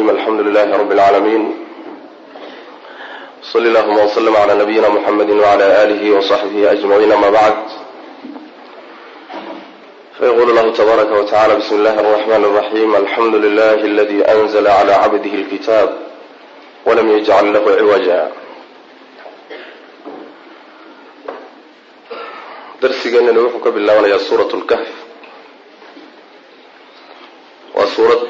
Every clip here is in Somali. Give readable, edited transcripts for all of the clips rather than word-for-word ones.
الرحيم. الحمد لله رب العالمين، صلى اللهم وسلم على نبينا محمد وعلى آله وصحبه أجمعين، أما بعد، فيقول الله تبارك وتعالى: بسم الله الرحمن الرحيم، الحمد لله الذي أنزل على عبده الكتاب ولم يجعل له عوجا. Darsigeenani wuxuu ka bilaabanayaa Suurat Lkahf. Waa suurad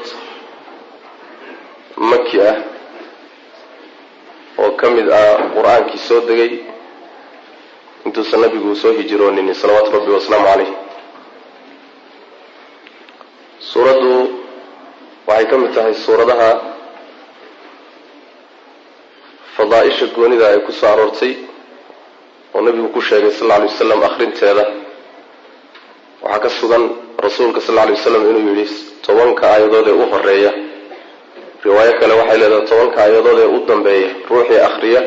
maki ah oo ka mid ah Qur-aankii soo degay intuusan nabigu soo hijroonin, salawaatu rabbi wasalaamu caleyh. Suuraddu waxay ka mid tahay suuradaha fadaaisha goonida ay ku soo aroortay oo nabigu ku sheegay sal alla alay wasalam akhrinteeda. Waxaa ka sugan rasuulka sal alla alay wasalam inuu yidhi 10-ka aayadood ee u horeeya, riwaayo kale waxay leedahay 10-ka aayadood ee u dambeeya, ruuxii akhriya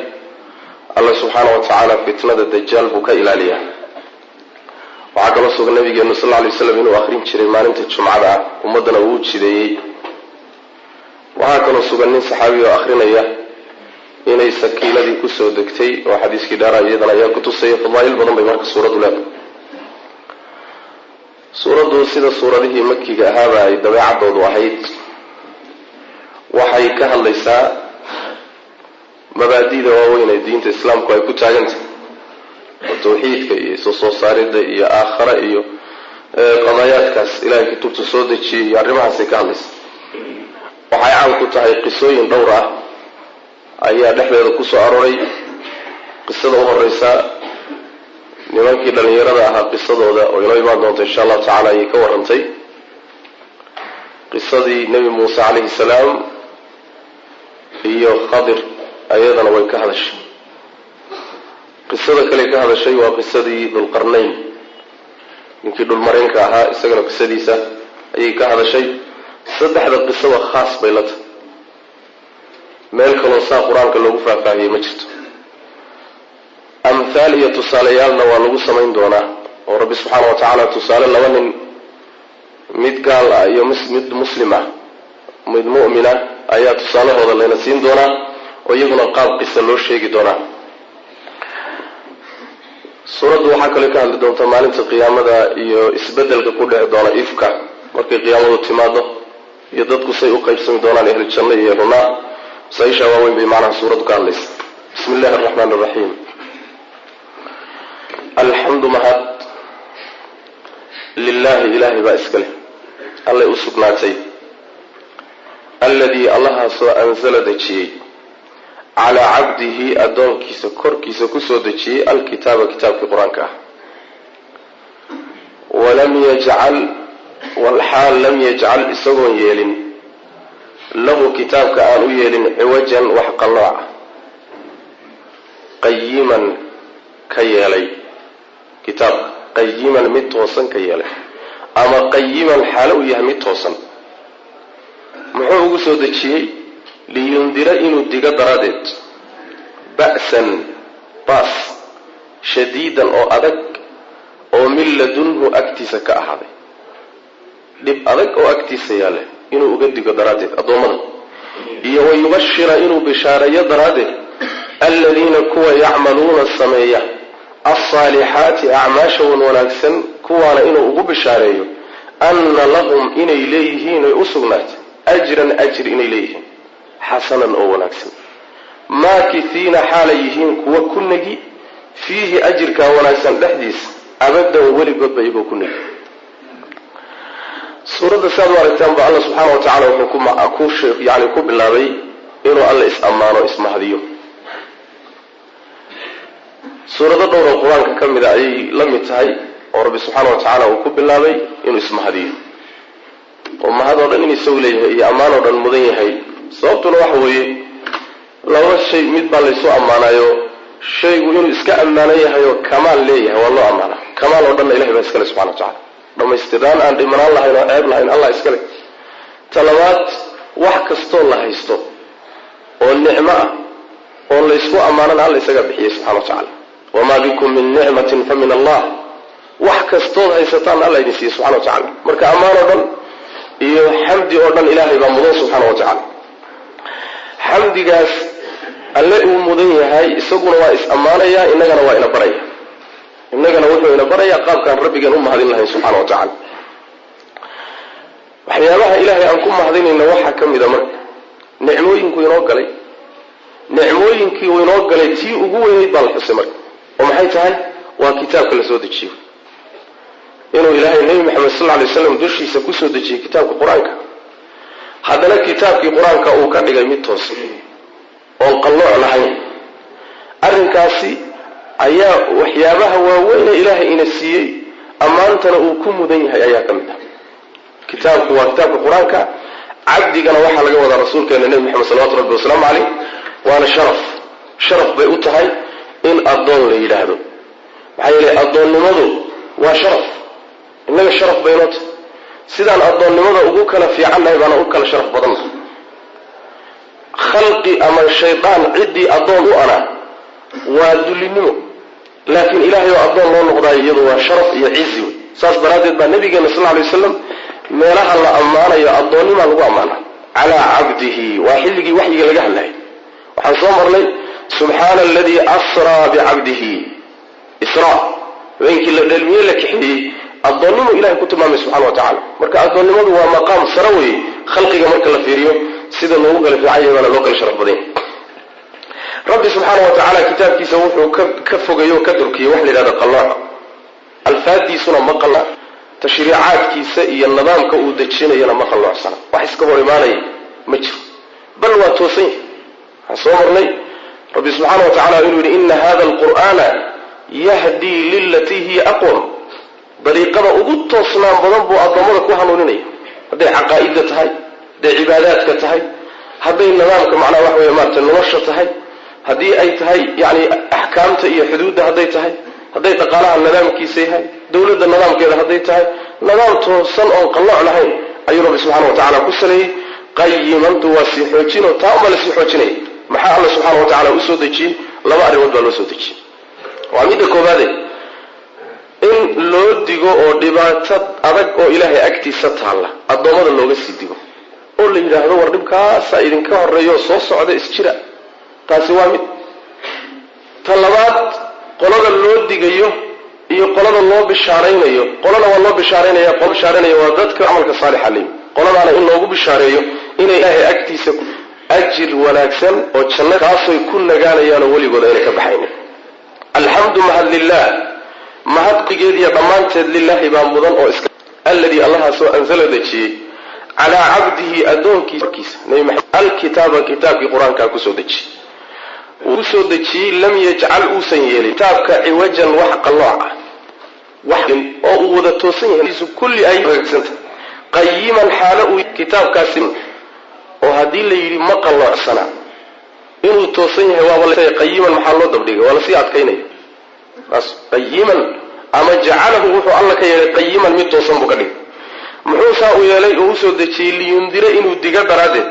Alla subxaana wa tacaala fitnada Dajaal buu ka ilaaliyaa. Waxaa kaloo sugan nabigeenu sal alla alay waslam inuu akhrin jiray maalinta Jumcada ah, ummaddana uu u jideeyey. Waxaa kaloo sugan nin saxaabi oo akhrinaya inay sakiinadii kusoo degtay, oo xadiiskii dheeraa iyadana ayaa kutusaya. Fadaa'il badan bay marka suuraddu leedahay. Suuraddu, sida suuradihii makiga ahaaba ay dabeecadoodu ahayd, waxay ka hadlaysaa mabaadida waaweyn ee diinta Islaamku ay ku taagantahay, oo tawxiidka iyo isu soo saaridda iyo aakhare iyo qadaayaadkaas Ilahay kutubta soo dejiyey iyo arrimahaasay ka hadlaysaa. Waxay caan ku tahay qisooyin dhowr ah ayaa dhexdeeda kusoo arooray. Qisada u horeysa, nimankii dhalinyarada ahaa qisadooda oo inoo imaan doonto insha Allahu tacala, ayay ka warrantay. Qisadii Nebi Muuse calayhi salaam iyo Khadir ayadana way ka hadashay. Qisada kale ka hadashay waa qisadii Dulqarnayn, ninkii dhulmareenka ahaa, isagana qisadiisa ayay ka hadashay. Saddexda qisaba khaas bay la tahay, meel kaloo saa Qur-aanka loogu faahfaahiyey ma jirto. Amhaal iyo tusaaleyaalna waa lagu samayn doonaa, oo Rabbi subxaana wa tacaala tusaale laba nin, mid gaal ah iyo mid muslim ah, mid mu'mina, ayaa tusaalahooda layna siin doonaa, oo iyaguna qaab qisa loo sheegi doonaa. Suuraddu waxaa kaloo ka hadli doontaa maalinta qiyaamada iyo isbedelka ku dhici doona ifka markay qiyaamadu timaado, iyo dadku say u qaybsami doonaan, ehlu janno iyo ehlu naar. Masaaisha waaweyn bay macnaha suuraddu ka hadlaysa. Bismi illahi araxmaan araxiim. Alxamdu, mahad, lilaahi, Ilaahay baa iska leh, Allay u sugnaatay, alladii, Allahaasoo, anzala, dejiyey, calaa cabdihi, addoonkiisa korkiisa kusoo dejiyey, alkitaaba, kitaabkii Qur-aanka ah, walam yajcal, walxaal lam yajcal, isagoon yeelin, lahu, kitaabka aan u yeelin, ciwajan, wax qallooc ah, qayiman ka yeelay kitaabka, qayiman, mid toosan ka yeelay, ama qayiman, xaalo uu yahay mid toosan. Muxuu ugu soo dejiyey? Liyundira, inuu digo daraaddeed, ba'san, baas, shadiidan, oo adag, oo min ladunhu, agtiisa ka ahaaday, dhib adag oo agtiisa yaale inuu uga digo daraaddeed addoommada, iyo wayubashira, inuu bishaareeyo daraaddeed, aladiina, kuwa, yacmaluuna, sameeya, alsaalixaati, acmaasha wan wanaagsan, kuwaana inuu ugu bishaareeyo, anna lahum, inay leeyihiin, ay u sugnaatay, ajran, ajir inay leeyihiin, xasanan, oo wanaagsan, maakithiina, xaalay yihiin kuwa ku negi, fiihi, ajirkaa wanaagsan dhexdiisa, abadan, weligoodba iyagoo ku negi. Suuradda siaad u aragtaan ba, Alla subxaana wa tacala wuxuu ku yani ku bilaabay inuu Alla is-ammaano, ismahdiyo. Suurado dhowr oo Qur-aanka ka mida ayay la mid tahay oo Rabbi subxaana wa tacaala uu ku bilaabay inuu ismahdiyo, oo mahad oo dhan in isagu leeyahay iyo ammaan oo dhan mudan yahay. Sababtuna waxa weeye laba shay mid baa laysu ammaanayo: shaygu inuu iska ammaanan yahay oo kamaal leeyahay waa loo ammaanaa. Kamaal oo dhanna Ilahay baa iskale subxana wa tacala, dhammaystiraan aan dhimanaan lahayn oo ceeb lahayn Allah iskale. Ta labaad, wax kastoo la haysto oo nicmo ah oo laysku ammaanana, Alla isagaa bixiyey subxana wa tacala. Wamaa bikum min nicmatin fa min Allah. Wax kastood haysataanna Alla idin siiyey subxana wa tacala. Marka ammaan oo dhan iyo xamdi oo dhan Ilaahay baa mudan subxaana wa tacala. Xamdigaas alle uu mudan yahay, isaguna waa is ammaanayaa, innagana waa ina baraya, innagana wuxuu ina barayaa qaabkaan rabbigeen u mahadin lahayn subxana wa tacala. Waxyaabaha ilaahay aan ku mahadinayno waxaa ka mid a marka nicmooyinku inoo galay, nicmooyinkii uu inoo galay tii ugu weynayd baa la xusay marka, oo maxay tahay? Waa kitaabka la soo dejiyo, inuu ilaahay Nebi Maxamed sal lla alay slam dushiisa kusoo dejiyey kitaabka qur-aanka. Haddana kitaabkii qur-aanka uu ka dhigay mid toosan oon qallooc lahayn. Arrinkaasi ayaa waxyaabaha waaweyne ilaahay ina siiyey, ammaantana uu ku mudan yahay ayaa ka mid ah. Kitaabku waa kitaabka qur-aanka, cabdigana waxaa laga wadaa rasuulkeena Nebi Maxamed salawatu rabbi wasalaamu caleyh. Waana sharaf, sharaf bay u tahay in addoon la yidhaahdo, maxaa yeelay addoonnimadu waa sharaf. Innaga sharaf baynoo tahay, sidaan addoonnimada ugu kala fiicannahay baana u kala sharaf badannahay. Khalqi ama shaydaan ciddii addoon u ana waa dullinimo, laakiin ilaahay oo addoon loo noqdaayo iyadu waa sharaf iyo cizi wey. Saas daraaddeed baa nabigeena sal lla lay waslam meelaha la ammaanayo addoonnimaa lagu ammaana. Calaa cabdihi waa xilligii waxyiga laga hadlayay. Waxaan soo marnay subxaana aladii asraa bicabdihi, israa habeenkii la dheelmiye la kaxeeyey, addoonnimuu ilahay ku tilmaamay subxana wa tacala. Marka addoonnimadu waa maqaam sare weeye khalqiga marka la fiiriyo, sida loogu kala fiican yahay baana loo kala sharaf badan yahay. Rabbi subxaana wa tacaala kitaabkiisa wuxuu ka fogeeyo o ka durkiyey waxa la yidhahda qallooca, alfaadiisuna ma qalla, tashriicaadkiisa iyo nidaamka uu dejinayana ma qalloocsana, wax iska hor imaanaya ma jiro, bal waa toosan yahay. Waxaan soo marnay rabbi subxaana wa tacala inuu yidhi ina hada alqur'aana yahdii lilatii hiya aqwam, dariiqada ugu toosnaan badan buu addoommada ku hanuuninaya, hadday caqaa'ida tahay, hadday cibaadaadka tahay, hadday nidaamka macnaha waxa weeye maarata nolosha tahay, haddii ay tahay yacni axkaamta iyo xuduudda hadday tahay, hadday dhaqaalaha nidaamkiisa yahay, dowladda nidaamkeeda hadday tahay, nidaam toosan oon qallooc lahayn ayuu rabbi subxana wa tacala ku saleeyey. Qayimantu waa sii xoojinoo taa unbaa lasii xoojinaya. Maxaa alla subxaana wa tacala usoo dejiyey? Laba arrimood baa loo soo dejiyey. Waa midda koobaade, in loo digo oo dhibaato adag oo ilaahay agtiisa taalla addoommada looga sii digo, oo la yidhaahdo war dhibkaasaa idinka horreeya oo soo socda, isjira. Taasi waa mid. Ta labaad, qolada loo digayo iyo qolada loo bishaaraynayo, qolana waa loo bishaaraynaya, qo bishaaranaya waa dadka camalka saalixa leeyi, qoladaana in loogu bishaareeyo inay ilaahay agtiisa ajir wanaagsan oo janno kaasoy ku nagaanayaanoo weligooda aynay ka baxaynin. Alxamdu mahad lilah, mahadqigeed iyo dhammaanteed lilaahi baa mudan oo iska, alladii allahaasoo anzala dejiyey calaa cabdihi addoonkiisa Nabi Maxamed alkitaaba, kitaabkii qur-aankaa kusoo dejiyey, uu kusoo dejiyey. Lam yajcal uusan yeelin kitaabka ciwajan, wax qallooc ah, wax oo uu wada toosan yahay, kulli ay hagaagsantah. Qayiman xaalo uu kitaabkaasi, oo haddii la yidhi ma qalloocsana inuu toosan yahay waaba qayiman, maxaa loo dabdhigay? Waa lasii adkaynaya saas. Qayiman ama jacalahu, wuxuu alla ka yeelay qayiman, mid toosan buu ka dhigay. Muxuu saa u yeelay oo usoo dejiyey? Liyundira, inuu digo daraaddeed,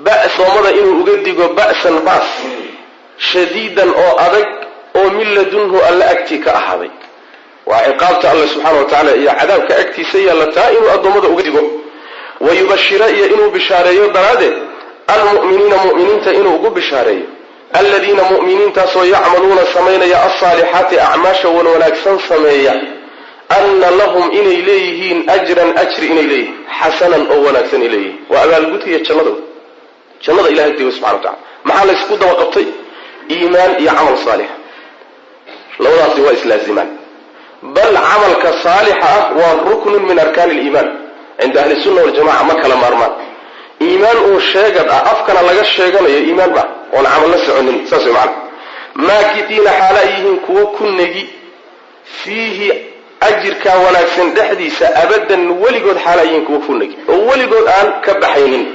ba'soomada inuu uga digo, ba'san baas, shadiidan oo adag, oo min ladunhu alla agtii ka ahaaday, waa ciqaabta alle subxaana wa tacaala iyo cadaabka agtiisa yaalla, taa inuu addoommada uga digo. Wayubashira, iyo inuu bishaareeyo daraaddeed, almu'miniina mu'miniinta inuu ugu bishaareeyo, aladiina mu'miniintaasoo yacmaluuna samaynaya alsaalixaati, acmaasha wan wanaagsan sameeya, anna lahum inay leeyihiin ajran, ajri inay leeyihiin, xasanan oo wanaagsan ay leeyihiin, waa abaalgudkiiyo jannada, jannada ilahay agtiiga subxana wa tacala. Maxaa laysku daba qabtay? Iimaan iyo camal saalixa, labadaasi waa islaazimaan. Bal camalka saalixa ah waa ruknun min arkaani aliimaan cinda ahli sunna waljamaca, ma kala maarmaan. Iimaan uu sheegad ah, afkana laga sheeganayo, iimaan ba oon camal la soconin, saas way macana. Maakitiina xaala ay yihiin kuwo ku negi, fiihi ajirkaa wanaagsan dhexdiisa, abadan weligood xaala ay yihiin kuwo ku negi, oo weligood aan ka baxaynin,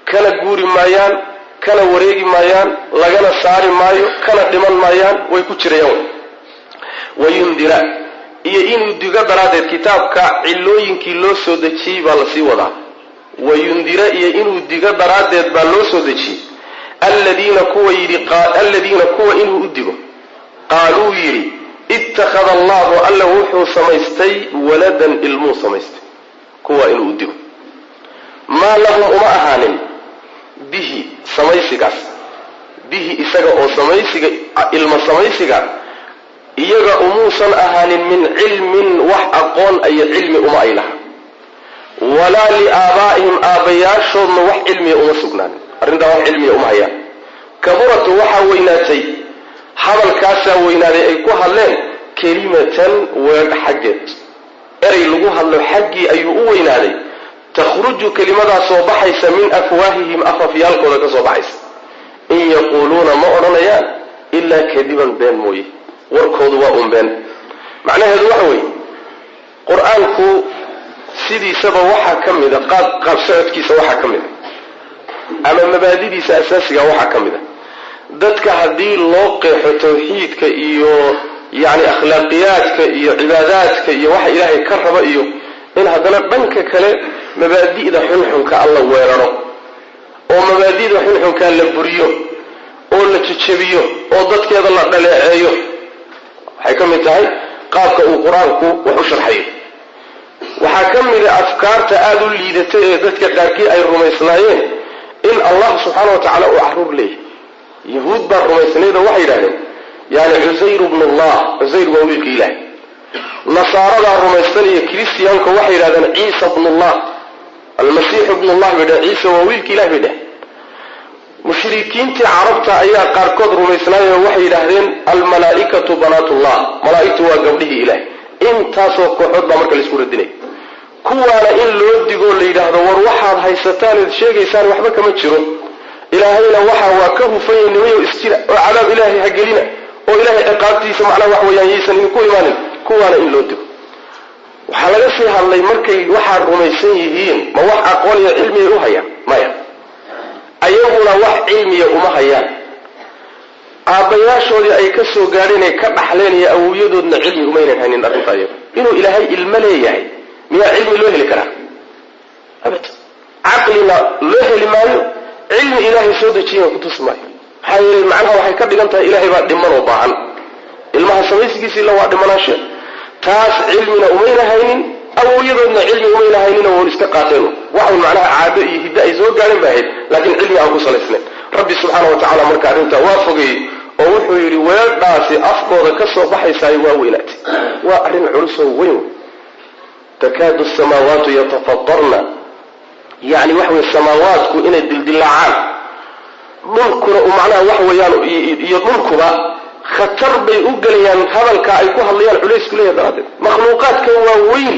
kana guuri maayaan, kana wareegi maayaan, lagana saari maayo, kana dhiman maayaan, way ku jirayaan. Wayundira, iyo inuu digo daraaddeed, kitaabka cillooyinkii loo soo dejiyey baa lasii wadaa. Wayundira, iyo inuu digo daraaddeed baa loo soo dejiyey, aladiina kuwa yidhi, aladiina kuwa inuu u digo, qaaluu yidhi, ittakhada allahu, alla wuxuu samaystay, waladan, ilmuu samaystay, kuwa inuu u digo. Maa lahum, uma ahaanin, bihi Samaysigaas bihi isaga oo samaysiga ilma samaysiga iyaga umuusan ahaanin min cilmin wax aqoon iyo cilmi uma ay laha, walaa liaabaa'ihim aabbayaashoodna wax cilmiya uma sugnaanin. Arrintaa wax cilmiya uma hayaan. Kaburat waxaa weynaatay, hadalkaasaa weynaaday ay ku hadleen, kelimatan weedh xaggeed, erey lagu hadlo xaggii ayuu u weynaaday. Takhruju kelimadaa soo baxaysa min afwaahihim afafyaalkooda ka soo baxaysa. In yaquuluuna ma odhanayaan ilaa kadiban been mooye, warkoodu waa un been. Macnaheedu waxa weeye qur-aanku sidiisaba waxaa ka mida qaab qaab socodkiisa, waxaa ka mid a ama mabaadidiisa asaasiga waxaa ka mid a dadka haddii loo qeexo tawxiidka iyo yacni akhlaaqiyaadka iyo cibaadaadka iyo waxa ilaahay ka raba, iyo in haddana dhanka kale mabaadi'da xunxunka alla weeraro oo mabaadi'da xunxunkaa la buriyo oo la jejebiyo oo dadkeeda la dhaleeceeyo, waxay ka mid tahay qaabka uu qur-aanku wax u sharxayo. Waxaa ka mid a afkaarta aada u liidatay ee dadka qaarkii ay rumaysnaayeen in Allah subxaana wa tacaala uu caruur leeyahay. Yahuud baa rumaysnayd oo waxay yidhahdeen yani Cusayr bnu Allah, Cusayr waa wiilka Ilaah. Nasaaradaa rumaysan iyo Kiristiyaanka waxay yidhahdeen Ciisa bnullah, Almasiixu bnullah bay dheheen, Ciisa waa wiilka Ilah bay dheheen. Mushrikiintii Carabta ayaa qaarkood rumaysnaayoo waxay yidhaahdeen almalaa'ikatu banaatullah, malaa'igtu waa gabdhihii Ilaah. Intaasoo kooxood baa marka laisku radinaya, kuwaana in loo digoo la yidhaahdo war waxaad haysataan eed sheegaysaan waxba kama jiro, Ilaahayna waxa waa ka hufanya, nimayow isjira oo cadaab Ilaahay ha gelina oo Ilaahay ciqaabtiisa macnaha wax weeyaan yaysan idinku imaanin, kuwaana in loo digo. Waxaa laga sii hadlay markay waxaad rumaysan yihiin ma wax aqoon iyo cilmiyay u hayaan? Maya, ayaguna wax cilmiya uma hayaan. Aabbayaashoodii ay ka soo gaadheen ee ka dhaxleen iyo awowyadoodna cilmi umaynan haynin arrinta iyaga. Inuu Ilaahay ilmo leeyahay miyaa cilmi loo heli karaa? Abad, caqlina loo heli maayo, cilmi Ilaahay soo dejiyana kutusi maayo. Maxaa yeelay macnaha waxay ka dhigan tahay Ilaahay baa dhiman oo baahan, ilmaha samaysigiisa illa waa dhimanaanshe. Taas cilmina umayna haynin, awowyadoodna cilmi umayna haynin, oo iska qaateen waxun macnaha caado iyo hiddo ay soo gaadheen ba ahayd, laakiin cilmi aan ku salaysnayn. Rabbi subxaana wa tacala marka arrintaa waa fogeeyey oo wuxuu yidhi weedhaasi afkooda ka soo baxaysaay waa weynaatay, waa arrin culusoo weyn. Takaadu samaawaatu yatafatarna, yani waxa weye samaawaadku inay dildilaacaan, dhulkuna macnaha waxa weeyaan iyo dhulkuba khatar bay u gelayaan hadalka ay ku hadlayaan culaysku leeyahay daraaddeed. Makhluuqaadka waaweyn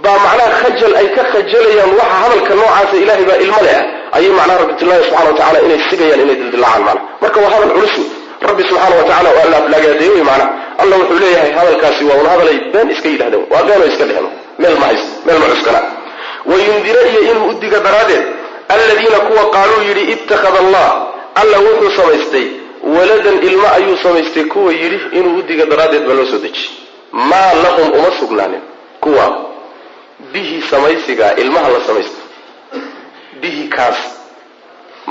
baa macnaha khajal ay ka khajalayaan waxa hadalka noocaasa Ilaahay baa ilmo leh ah ayay macnaha rabbitullahi subxana wa tacala inay sigayaan inay dildilaacaan macnaha. Marka waa hadal culus wey. Rabbi subxaana wa tacala waa la aflaagaadeeye wey macnaha. Alla wuxuu leeyahay hadalkaasi waa un hadalay been iska yidhahdeen, waa been oo iska dheheen, meel ma haysto, meel ma cuskana. Wayundira iyo inuu u diga daraaddeed aladiina kuwa qaaluu yidhi ittakhada Allah, alla wuxuu samaystay waladan, ilmo ayuu samaystay kuwa yidhi, inuu u diga daraaddeed baa loo soo dejiyey. Maa lahum uma sugnaanin kuwa bihi samaysigaa ilmaha la samaystay, bihi kaas,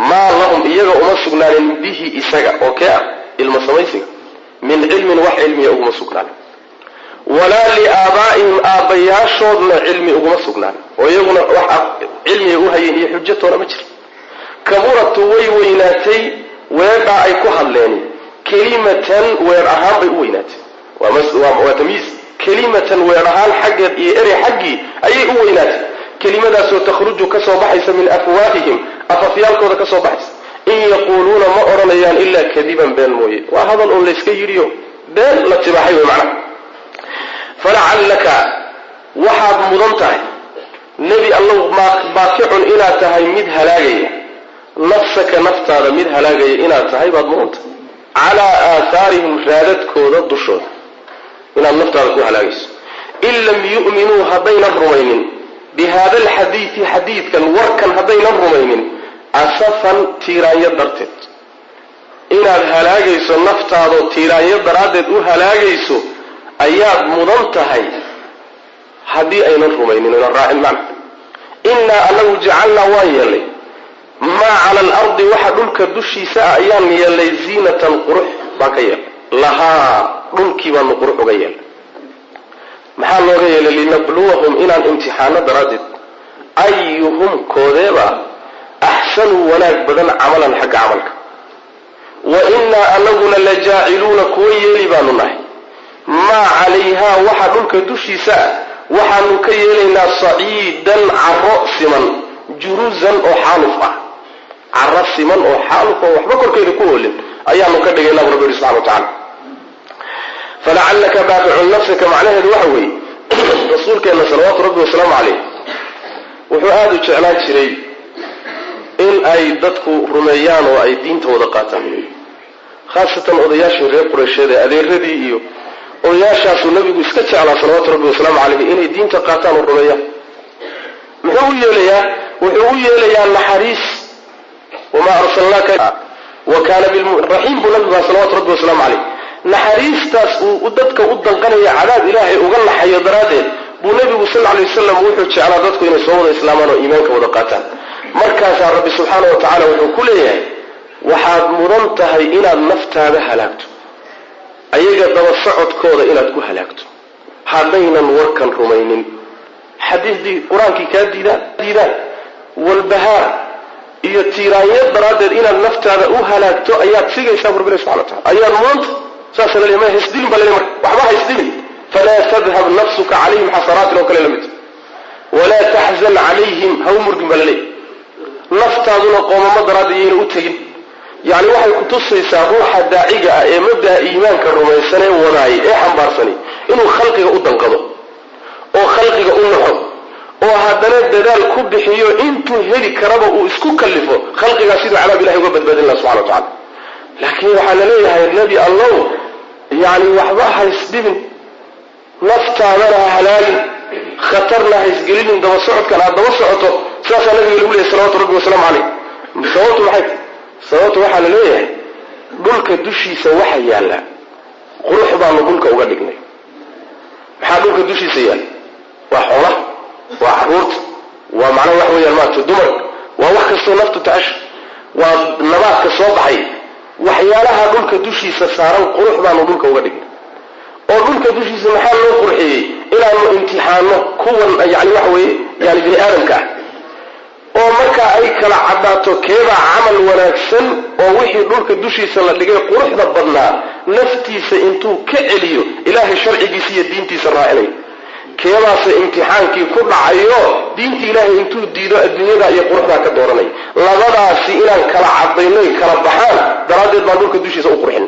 maa lahum iyaga uma sugnaanin bihi isaga oo kee ah ilmo samaysiga, min cilmin wax cilmiya uguma sugnaanin, walaa liaabaa'ihim aabbayaashoodna cilmi uguma sugnaanin, oo iyaguna wax cilmiga u hayeen iyo xujatoona ma jira. Kaburatu way weynaatay weedhaa ay ku hadleen, kelimatan weer ahaan bay u weynaatay, waa tamyiis. Kelimatan weer ahaan xaggeed iyo erey xaggii ayay u weynaatay, kelimadaasoo takhruju ka soo baxaysa min afwaahihim afafyaalkooda ka soo baxaysa. In yaquuluuna ma odhanayaan ilaa kadiban been mooye, waa hadal uun layska yidhiyo been la tibaaxay wey macnaha. Falacallaka waxaad mudan tahay nebi Allow baakicun inaad tahay mid halaagaya nafsaka, naftaada mid halaagaya inaad tahay baad mudan tahay, calaa aathaarihim raadadkooda dushooda inaad naftaada ku halaagayso, in lam yu'minuu haddaynan rumaynin bi haada alxadiidi xadiidkan warkan haddaynan rumaynin asafan tiiraanyo darteed. Inaad halaagayso naftaadoo tiiraanyo daraaddeed u halaagayso ayaad mudan tahay haddii aynan rumaynin oynan raacin macna. Innaa anagu jacalnaa waan yeelnay maa cala alardi waxa dhulka dushiisa ah ayaan yeelnay ziinatan qurux baan ka yeelnay, lahaa dhulkii baanu qurux uga yeelnay. Maxaa looga yeelay? Linabluwahum inaan imtixaano daraaddeed, ayuhum koodeeba Axsanu wanaag badan camalan xagga camalka. Wa innaa anaguna la jaaciluuna kuwa yeeli baanu nahay maa calayhaa waxa dhulka dushiisa ah waxaanu ka yeelaynaa saciidan caro siman, juruzan oo xaaluf ah, caro siman oo xaaluf oo waxba korkeeda ku oolin ayaanu ka dhigaynaa bu rabbi yihi subxana wa tacala. Falacallaka baaqicun nafsaka macnaheedu waxa weeye rasuulkeenna salawaatu rabbi wasalaamu caleyh wuxuu aada u jeclaan jiray in ay dadku rumeeyaan oo ay diintooda qaataan, khaasatan odayaashii reer Qureysheed ee adeeradii iyo odayaashaasuu nabigu iska jeclaa salawaatu rabbi wasalaamu caleyhi inay diinta qaataan oo rumeeyaan. Muxuu u yeelayaa? Wuxuu u yeelayaa naxariis. Wamaa arsalnaaka wa kaana raxiim buu nabigu ahaa salawatu rabbi wasalaamu caleyh. Naxariistaas uu dadka u danqanaya cadaab ilaahay uga naxayo daraaddeed buu nabigu sal lla alay wasalam wuxuu jeclaa dadku inay soo wada islaamaan oo iimaanka wada qaataan. Markaasaa rabbi subxaana wa tacaala wuxuu ku leeyahay waxaad mudan tahay inaad naftaada halaagto, ayaga daba socodkooda inaad ku halaagto haddaynan warkan rumaynin, xadiisdii qur-aankii kaa diidaan walbahaar iyo tiiraanyo daraaddeed inaad naftaada u halaagto ayaad sigaysaa bu rabbi subxana wa tacala, ayaad mudanta. Saasa laleeyahy, ma haysdilin baa laleeyahy, marka waxba haysdilin. Falaa tadhab nafsuka calayhim xasanaatin oo kale la mid, walaa taxzan calayhim, ha u murgin baa laleeyahy. Naftaaduna qoomamo daraaddeed yayna u tegin. Yacni waxay kutusaysaa ruuxa daaciga ah ee mabda'a iimaanka rumaysan ee wadaayay ee xambaarsanay inuu khalqiga u danqado oo khalqiga u naxo oo haddana dadaal ku bixiyo intuu heli karaba uu isku kallifo khalqigaa siduu cadaab ilahay uga badbaadin laha subxana wa tacala. Laakiin waxaa la leeyahay nebi allow, yacni waxba haysdhibin, naftaadana ha halaagin, khatarna haysgelinin daba socodkan aad daba socoto. Saasaa nabiga lagu leeyahy salawatu rabbi wasalaamu caleyh. Sababtu maxay tahy? Sababtu waxaa la leeyahay dhulka dushiisa waxa yaalla qurux baanu dhulka uga dhignay. Maxaa dhulka dushiisa yaalla? Waa xoolaha, waa caruurta, waa macnaha wax weeyaan maarata dumarka, waa wax kastoo naftu tacasha, waa nabaadka soo baxay. Waxyaalaha dhulka dushiisa saaran qurux baanu dhulka uga dhignay. Oo dhulka dushiisa maxaa loo qurxiyey? Inaanu imtixaano kuwan yani waxa weeye yani bini aadamka ah, oo markaa ay kala caddaato keebaa camal wanaagsan oo wixii dhulka dushiisa la dhigay quruxda badnaa naftiisa intuu ka celiyo ilaahay sharcigiisa iyo diintiisa raacinayo, keebaase imtixaankii ku dhacayo diinta ilaahay intuu diido adduunyada iyo quruxdaa ka dooranay. Labadaasi inaan kala cadaynoy kala baxaan daraaddeed baan dhulka dushiisa u qurxin.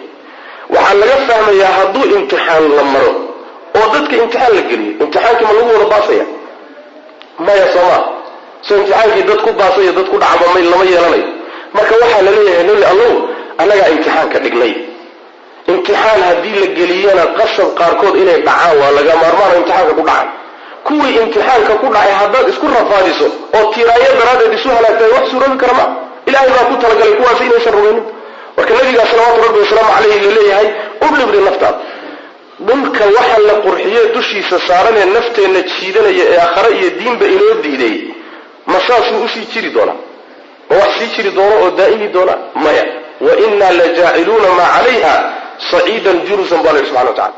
Waxaa laga fahmayaa hadduu imtixaan la maro oo dadka imtixaan la geliyo, imtixaankii ma lagu wada baasaya? Maya, soomaa soo imtixaankii dad ku baasaya dad ku dhacba may lama yeelanayo. Marka waxaa la leeyahay nebi allow, annagaa imtixaanka dhignay. Imtixaan haddii la geliyana qasab qaarkood inay dhacaan waa laga maarmaano imtixaanka ku dhacay. Kuwii imtixaanka ku dhacay haddaad isku rafaadiso oo tiiraayo daraaddeed isu halaagtahay wax suuroobi kara ma, ilaahay baa ku talagalay kuwaasi inaysan rumaynin. Marka nabigaa salawaatu rabbi wasalaamu caleyhi laleeyahay u dhibri naftaada dhulka waxa la qurxiye dushiisa saaranee nafteenna jiidanaya ee aakhare iyo diinba inoo diiday, ma saasuu usii jiri doonaa? Ma wax sii jiri doono oo daa'imi doona? Maya. Wa innaa la jaaciluuna maa calayha saciidan jurusan baa la yidhi subxana wa tacala.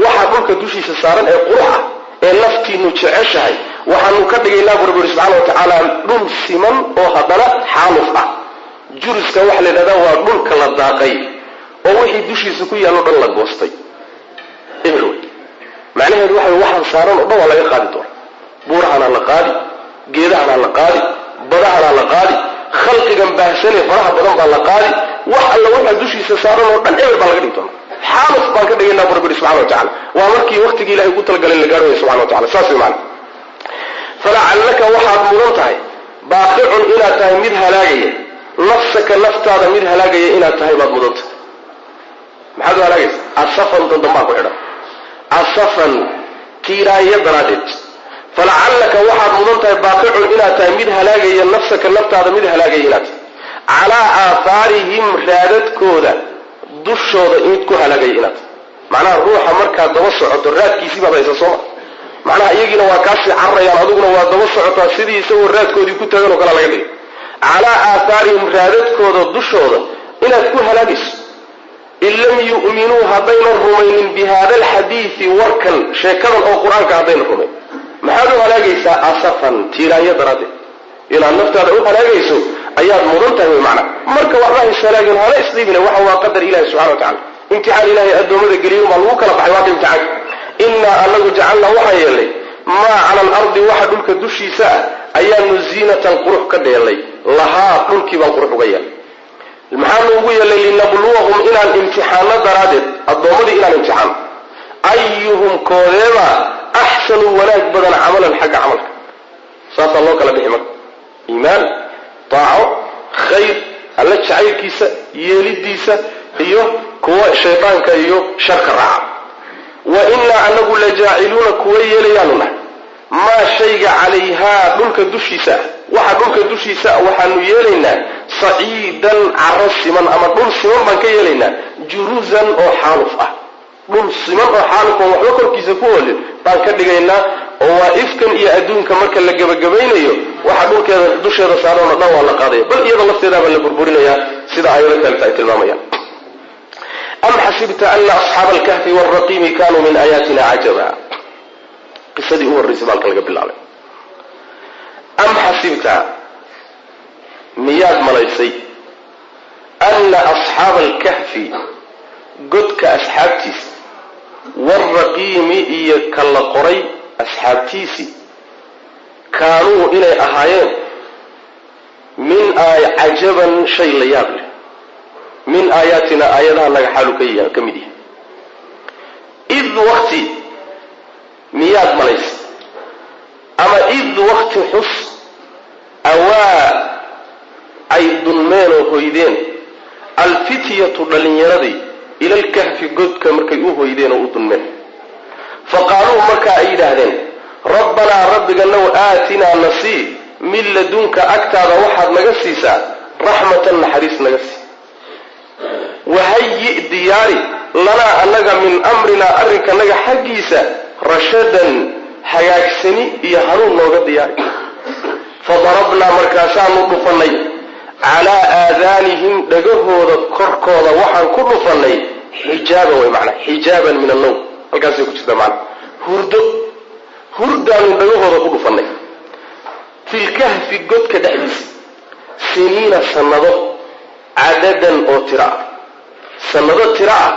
Waxaa dhulka dushiisa saaran ee qurux ah ee naftiinu jeceshahay waxaanu ka dhigaynaa buu rabbi yidhi subxana wa tacaala dhul siman oo haddana xaaluf ah. Juruska waxaa la yidhahdaa waa dhulka la daaqay oo wixii dushiisa ku yaallo dhan la goostay. Eber wey macnaheedu waxa waxaan saaran oo dhan waa laga qaadi doona. Buurahanaa la qaadi, geedahanaa la qaadi, badahanaa la qaadi, khalqigan baahsanee faraha badan baa la qaadi. Wax alla waxaa dushiisa saaran oo dhan eber baa laga dhigi doona, xaaluf baan ka dhigaynaa bu rabbi yidhi subxana wa tacala. Waa markii waqtigii ilahay ugu talagalay la gaarhaya subxana wa tacala. Saas way macana. Falacallaka waxaad mudan tahay baaqicun inaad tahay mid halaagaya nafsaka, naftaada mid halaagaya inaad tahay baad mudan tahay. Maxaad u halaagaysa? Asafan dandanbaa ku xidhan, asafan tiiraayo daraaddeed. Falacallaka waxaad mudan tahay baaqicun inaad tahay mid halaagaya nafsaka, naftaada mid halaagaya inaad tahay, calaa aathaarihim raadadkooda dushooda mid ku halaagaya inaad tahay. Macnaha ruuxa markaad daba socoto raadkiisii baad haysa sooma, macnaha iyagiina waa kaasii cararayaan, adiguna waa daba socotaa sidii isagoo raadkoodii ku taagan oo kale laga dhigay. Calaa aathaarihim raadadkooda dushooda inaad ku halaagayso, in lam yu'minuu haddaynan rumaynin bi haada alxadiidi warkan sheekadan oo qur-aanka haddaynan rumayn. Maxaad u halaagaysaa? Asafan tiiraanyo daraaddeed inaad naftaada u halaagayso Ayaad mudan tahay wey macna. Marka waxba haysalaagin, hana isdhiibina. Waxa waa qadar Ilahi subxana wa tacala, imtixaan Ilahay addoommada geliyay unbaa lagu kala baxay. Waa ka imtixaanka. Innaa anagu jacalnaa, waxaan yeelnay, maa cala alardi, waxa dhulka dushiisa ah ayaanu, ziinatan, qurux ka dheelnay, lahaa, dhulkii baan qurux uga yeelnay. Maxaanu ugu yeelnay? Linabluwahum, inaan imtixaano daraaddeed, addoommadii inaan imtixaano, ayuhum, koodeeba, axsanu, wanaag badan, camalan, xagga camalka. Saasaa loo kala bixi marka: iimaan, daaco, khayr, alla jacaylkiisa yeelidiisa, iyo kuwa shaydaanka iyo sharka raaca. Wa innaa anagu la jaaciluuna, kuwa yeelayaanu nahay, maa shayga, calayhaa, dhulka dushiisa ah, waxa dhulka dushiisa ah waxaanu yeelaynaa, saciidan, caro siman ama dhul siman baan ka yeelaynaa, juruzan, oo xaaluf ah. Dhul siman oo xaaluf oo waxba korkiisa ku hoolin baan ka dhigaynaa, oo waa ifkan iyo adduunka marka la gebagabaynayo. Waxa dhulkeeda dusheeda saaran oo dhan waa la qaadaya, bal iyada lafteedaabaa la burburinayaa, sida aayado kaleta ay tilmaamayaan. Am xasibta ana asxaaba alkahfi waalraqiimi kanuu min aayaatina cajaba. Qisadii u horraysay baalka laga bilaabay. Am xasibta, miyaad malaysay, ana asxaaba alkahfi, godka asxaabtiisa, waalraqiimi, iyo ka la qoray asxaabtiisii, kaanuu, inay ahaayeen, min ay cajaban, shay la yaab leh, min aayaatina, aayadaha naga xaalu ka mid yahay? Id wakti miyaad malaysay, ama id wakti xus, awaa, ay dunmeen oo hoydeen, alfityatu, dhallinyaradii, ilalkahfi, godka markay u hoydeen oo u dunmeen, fa qaaluu, markaa ay yidhaahdeen: rabbanaa, rabbiganow, aatinaa, nasii, min ladunka, agtaada waxaad naga siisaa, raxmatan, naxariis naga sii, wahayi, diyaari, lanaa, annaga, min amrinaa, arrinkanaga xaggiisa, rashadan, hagaagsani iyo hanuun nooga diyaari. Fa darabnaa, markaasaanu dhufannay, calaa aadaanihim, dhagahooda korkooda waxaan ku dhufannay, xijaaban, way macnaa xijaaban min annawm, halkaasay ku jirta macna, hurdo, hurdaanu dhagahooda ku dhufannay, filkahfi, godka dhexdiisa, siniina, sannado, cadadan, oo tiro ah, sannado tiro ah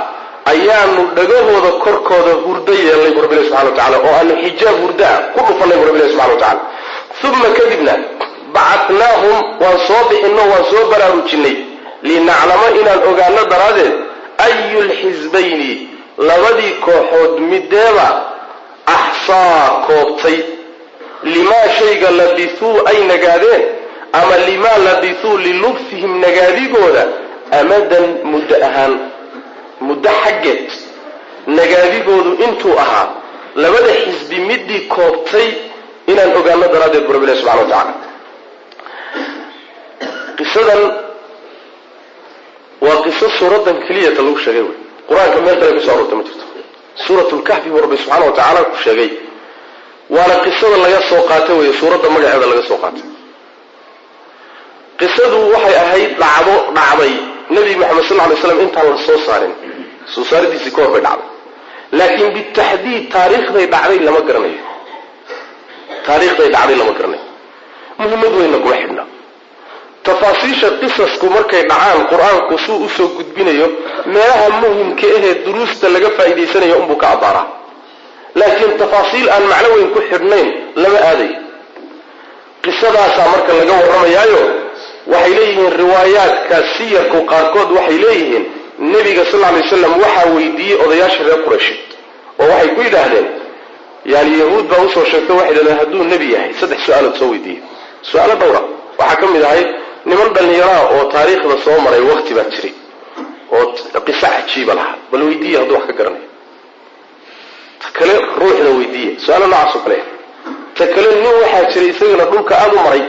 ayaanu dhagahooda korkooda hurdo yeelnay bu rabbilahi subxana wa tacala, oo aanu xijaab hurdo ah ku dhufannay bu rabbilahi subxana wa tacala. Uma, kadibna, bacatnaahum, waan soo bixinno, waan soo baraarujinay, linaclamo, inaan ogaano daraaddeed, ayu lxisbayni, labadii kooxood mideeba, axsaa, koobtay, limaa, shayga, labisuu, ay nagaadeen, ama limaa labisuu, lilubsihim, nagaadigooda, amadan, muddo ahaan, muddo xaggeed nagaadigoodu intuu ahaa, labada xisbi midii koobtay inaan ogaano daraaddeed bu rabbilahi subxana wa tacala. Qisadan waa qiso suuraddan keliyata lagu sheegay wey. Qur-aanka meel kale kuso aroortay ma jirto. Suurat lkahfi buu rabbi subxana wa tacaala ku sheegay, waana qisada laga soo qaatay wey, suuradda magaceeda laga soo qaatay. Qisadu waxay ahayd dhacdo dhacday Nebi Maxamed sal ly slam intaan la soo saarin, soo saaridiisii ka hor bay dhacday, laakiin bitaxdiid taariikhday dhacday lama garanayo, taariikhday dhacday lama garanayo. Muhiimad weynna kuma xidhna. Tafaasiisha qisasku markay dhacaan, qur-aanku suu usoo gudbinayo meelaha muhimka ahee duruusta laga faa'iidaysanayo unbuu ka abbaaraa, laakiin tafaasiil aan macno weyn ku xidhnayn lama aadayo. Qisadaasaa marka laga warramayaayo, waxay leeyihiin riwaayaadka siyarku qaarkood, waxay leeyihiin nebiga sal ly waslam waxaa weydiiyey odayaasha reer Quraysheed, oo waxay ku yidhaahdeen, yani yahuud baa usoo sheegto, waxay yidhahdeen hadduu nebi yahay saddex su-aalood soo weydiiyey, su-aalo dhowra. Waxaa ka mid ahay niman dhallinyaraha oo taariikhda soo maray wakti baa jiray oo qiso cajiiba lahaa, bal weydiiya hadduu wax ka garanayo. Ta kale ruuxda weydiiya, su-aalo noocaas oo kale. Ta kale nin waxaa jiray isagana dhulka aada u maray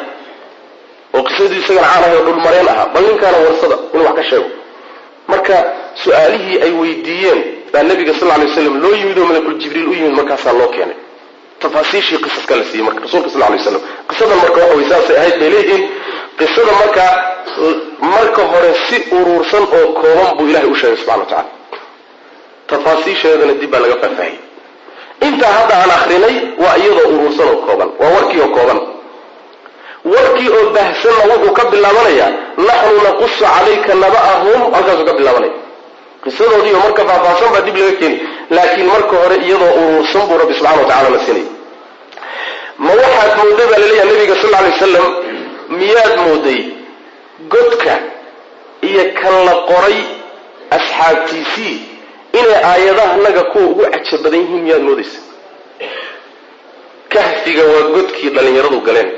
oo qisadii isagana caan ahay oo dhul mareen ahaa, bal ninkaana warsada inuu wax ka sheego. Marka su-aalihii ay weydiiyeen baa nabiga sal lay waslam loo yimid oo malakul Jibriil u yimid, markaasaa loo keenay tafaasiishii qisaska la siiyey marka rasuulka sal lay waslam. Qisadan marka waxa way saasay ahayd bay leeyihiin. Qisada marka marka hore si uruursan oo kooban buu ilahay u sheegay subxana wa tacala, tafaasiisheedana dib baa laga faahfaahiyey. Intaa hadda aan akrinay waa iyadoo uruursan oo kooban, waa warkii oo kooban. Warkii oo baahsanna wuxuu ka bilaabanayaa naxnu naqusu calayka naba'ahum, halkaasuu ka bilaabanaya qisadoodiiyo marka faahfaahsan baa dib laga keeni, laakiin marka hore iyadoo uruursan buu rabbi subxana wa tacala na siinaya. Ma waxaad mooday baa laleeyahay nabiga sal lla alay wasalam, miyaad mooday godka iyo kan la qoray asxaabtiisii inay aayadahanaga kuwa ugu cajab badan yihiin? Miyaad moodaysa? Kahfiga waa godkii dhallinyaradu galeen.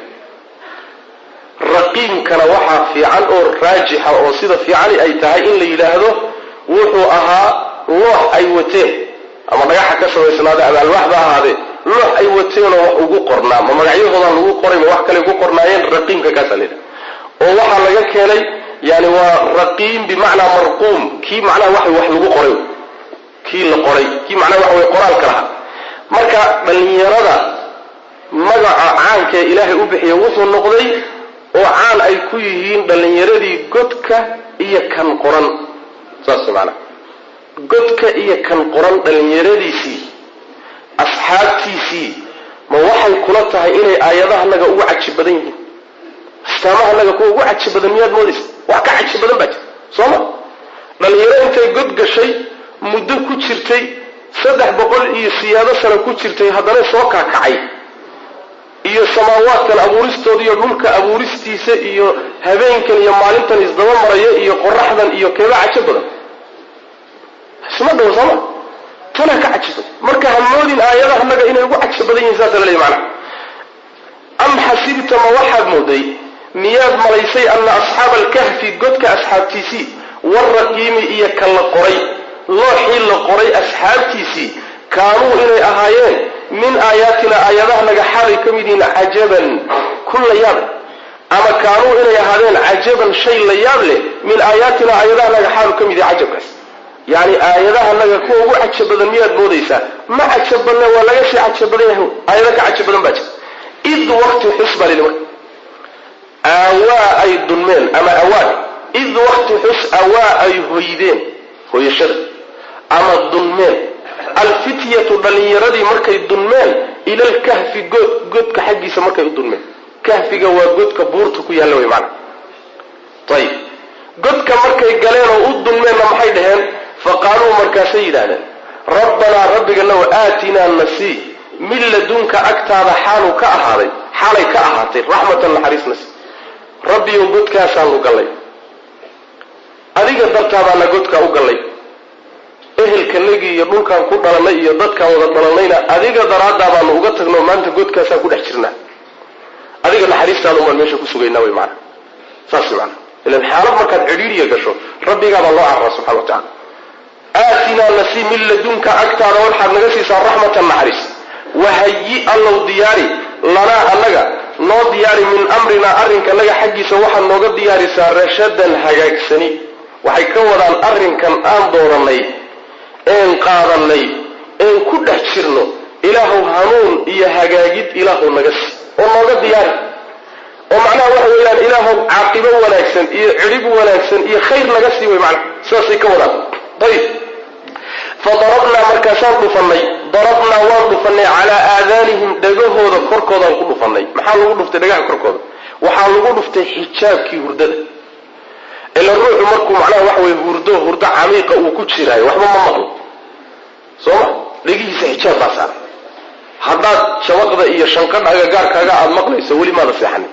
Raqiimkana waxaa fiican oo raajixa oo sida fiicani ay tahay in la yidhaahdo wuxuu ahaa loox ay wateen, ama dhagaxa ka samaysnaade ama alwaaxba ahaadee, loox ay wateenoo wax ugu qornaa, ma magacyahoodaan lagu qoray ma wax kale ku qornaayeen. Raqiimka kaasaa la yidhaha, oo waxaa laga keenay yani waa raqiim bimacnaa marquum, kii macnaha waxa wax lagu qoray, kii la qoray, kii macnaha waxa wey qoraalka lahaa. Marka dhallinyarada magaca caanka ee ilaahay u bixiya wuxuu noqday oo caan ay ku yihiin dhallinyaradii godka iyo kan qoran, saas maanaa godka iyo kan qoran dhallinyaradiisii asxaabtiisii. Ma waxay kula tahay inay aayadahanaga ugu cajib badan yihiin? Astaamahanaga kuwa ugu cajib badan miyaad moodaysa? Wax ka cajib badan baa jira sooma? Dhallinyaro intay god gashay muddo ku jirtay, 300 iyo siyaado sano ku jirtay, haddana soo kaakacay, iyo samaawaadkan abuuristooda iyo dhulka abuuristiisa iyo habeenkan iyo maalintan isdaba maraya iyo qoraxdan iyo keeba cajab badan isma dhawo sooma? Tanaa ka cajab badan. Marka hamoodin aayadahanaga inay ugu cajab badan yihin, saasa laleeyahy macnaha. Am xasibta, ma waxaad mooday, miyaad malaysay, ana asxaaba alkahfi, godka asxaabtiisii, waraqiimi iyo ka la qoray, looxii la qoray asxaabtiisii, kaanuu inay ahaayeen min aayaatina, aayadahanaga xaalay ka mid yihiin, cajaban ku la yaab leh, ama kaanuu inay ahaadeen cajaban shay la yaab leh, min aayaatina, aayadahanaga xaalu ka mid yahay cajabkaas? Yacni aayadahanaga kuwa ugu cajab badan miyaad moodaysaa? Ma cajab badne, waa laga sii cajab badan yahay, aayado ka cajab badan baa jira. Id waqti xus baa lili marka aawaa ay dunmeen ama awaad, id waqti xus awaa ay hoydeen, hoyashada ama dunmeen, alfityatu dhallinyaradii markay dunmeen, ilalkahfi, god, godka xaggiisa markay u dunmeen. Kahfiga waa godka buurta ku yaalla wey macana. Ayib, godka markay galeen oo u dunmeenna maxay dhaheen? Fa qaaluu, markaasay yidhaahdeen, rabbanaa, rabbiganow, aatinaa nasii, min ladunka, agtaada xaaluu ka ahaaday, xaalay ka ahaatay, raxmatan, naxariis nasi. Rabbiyow, godkaasaanu gallay, adiga dartaabaana godkaa u gallay, ehelkanagii iyo dhulkaan ku dhalanay iyo dadkaan wada dhalanayna adiga daraaddaa baanu uga tagnoo maanta godkaasaan ku dhex jirnaa, adiga naxariistaada umaan meesha ku sugaynaa wey maana. Saas maana, ilan xaalad markaad cidhiiriya gasho rabbigaabaa loo cararaa subxana wa tacala. Aatinaa nasi min ladunka, agtaada waxaad naga siisaa, raxmatan, naxariis. Wahayi, allow diyaari, lanaa, annaga noo diyaari, min amrinaa, arrinkanaga xaggiisa waxaad nooga diyaarisaa, rashadan, hagaagsani. Waxay ka wadaan arrinkan aan dooranay een qaadanay een ku dhex jirno, ilaahow hanuun iyo hagaagid ilaahow naga sii oo nooga diyaari, oo macnaha waxa weeyaan ilaahow caaqibo wanaagsan iyo cidhib wanaagsan iyo khayr naga sii wey macnaha, sidaasay ka wadaan. Ayib, fa darabnaa, markaasaan dhufanay, darabnaa, waan dhufanay, calaa aadaanihim, dhagahooda korkoodaan ku dhufanay. Maxaa lagu dhuftay dhagaha korkooda? Waxaa lagu dhuftay xijaabkii hurdada. Ila ruuxu markuu macnaha waxa weye hurdo, hurdo camiiqa uu ku jiraayo, waxba ma maqlo sooma? Dhegihiisa xijaab baa saaray. Haddaad jabaqda iyo shanqadha agagaarkaaga aada maqlayso, weli maada seexanin,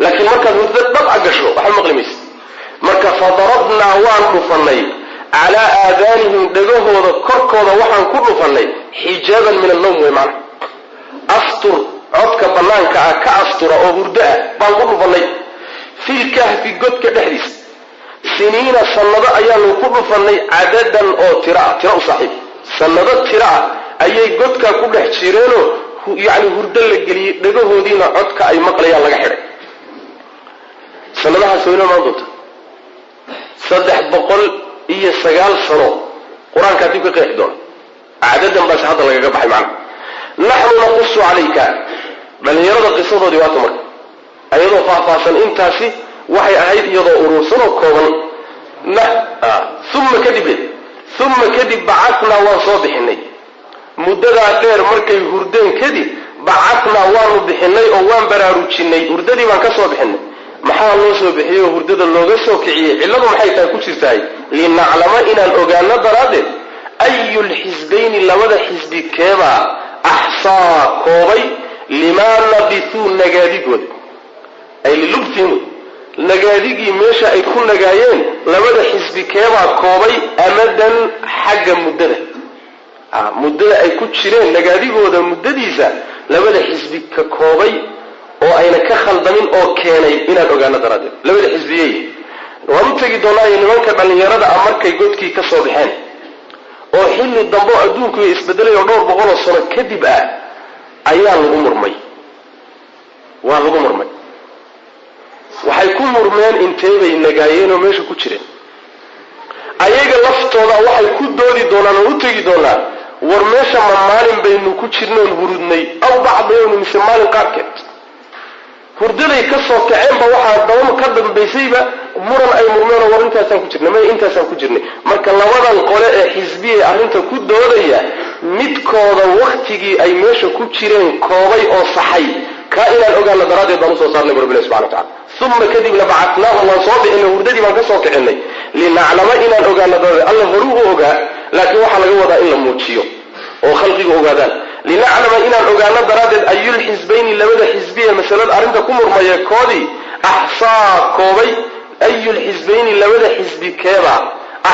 laakiin markaad hurdo dhab a gasho waxba maqli maysa. Marka fa darabnaa, waan dhufanay, calaa aadaanihim, dhagahooda korkooda waxaan ku dhufanay, xijaaban min annawm wey macnaha, astur codka banaanka ah ka astura oo hurdo ah baan ku dhufanay. Filkahfi, godka dhexdiisa, siniina, sannado ayaanu ku dhufanay, cadadan, oo tiro ah, tiro u saaxiib, sannado tiro ah ayay godkaa ku dhex jireenoo yacni hurdo la geliyey, dhagahoodiina codka ay maqlayaan laga xidhay. Sanadahaas waynoo imaan doonta, 309 sano, qur-aankaa dib ka qeexi doona. Cadadan baase hadda lagaga baxay macnaha. Naxnu naqusu calayka, dhallinyarada qisadoodii waata marka ayadoo faahfaahsan. Intaasi waxay ahayd iyadoo uruursan oo kooban. Uma kadib le, uma kadib, bacanaa, waan soo bixinay, muddadaa dheer markay hurdeen kadib, Bacatnaa waanu bixinay oo waan baraarujinay, hurdadii baan ka soo bixinay. Maxaa loo soo bixiyey oo hurdada looga soo kiciyey? Cilladu maxay tahay ku jirtahay? Linaclama inaan ogaano daraaddeed ayu lxisbayni labada xisbi keebaa axsaa koobay limaa labithuu nagaadigooda, ay lilubtihim nagaadigii meesha ay ku nagaayeen labada xisbi keebaa koobay amadan xagga muddada, muddada ay ku jireen nagaadigooda muddadiisa labada xisbi ka koobay oo ayna ka khaldamin oo keenay inaan ogaano daraaddeed labada xisbiyey. Waan u tegi doonaayo nimanka dhallinyarada ah markay godkii ka soo baxeen oo xilli dambe oo adduunku isbedelay oo dhowr boqoloo sano kadib ah ayaa lagu murmay. Waa lagu murmay, waxay ku murmeen intee bay nagaayeen oo meesha ku jireen. Ayaga laftooda waxay ku doodi doonaan oo u tegi doonaa, war meesha ma maalin baynu ku jirnoon hurudnay aw bacda yawmi, mise maalin qaarkeed hurdaday ka soo kaceenba waxaa dabama ka dambaysayba muran ay murmeen oo war intaasaan ku jirnay, may intaasaan ku jirnay. Marka labadan qole ee xisbiya arrinta ku doodaya midkooda waktigii ay meesha ku jireen koobay oo saxay kaa inaan ogaano daraaddeed baan usoo saarnay bu rabbilahi subxana wa tacala. Uma kadibna bacatnaahum waan soo bixinay, hurdadii baan ka soo kicinay, linaclama inaan ogaano daraaddeed. Alla horuu u ogaa, laakiin waxaa laga wadaa in la muujiyo oo khalqigu ogaadaan. Linaclama inaan ogaano daraaddeed ayulxisbayni labada xisbiye masalada arrinta ku murmaya koodii axsaa koobay, ayulxisbayni labada xisbi keebaa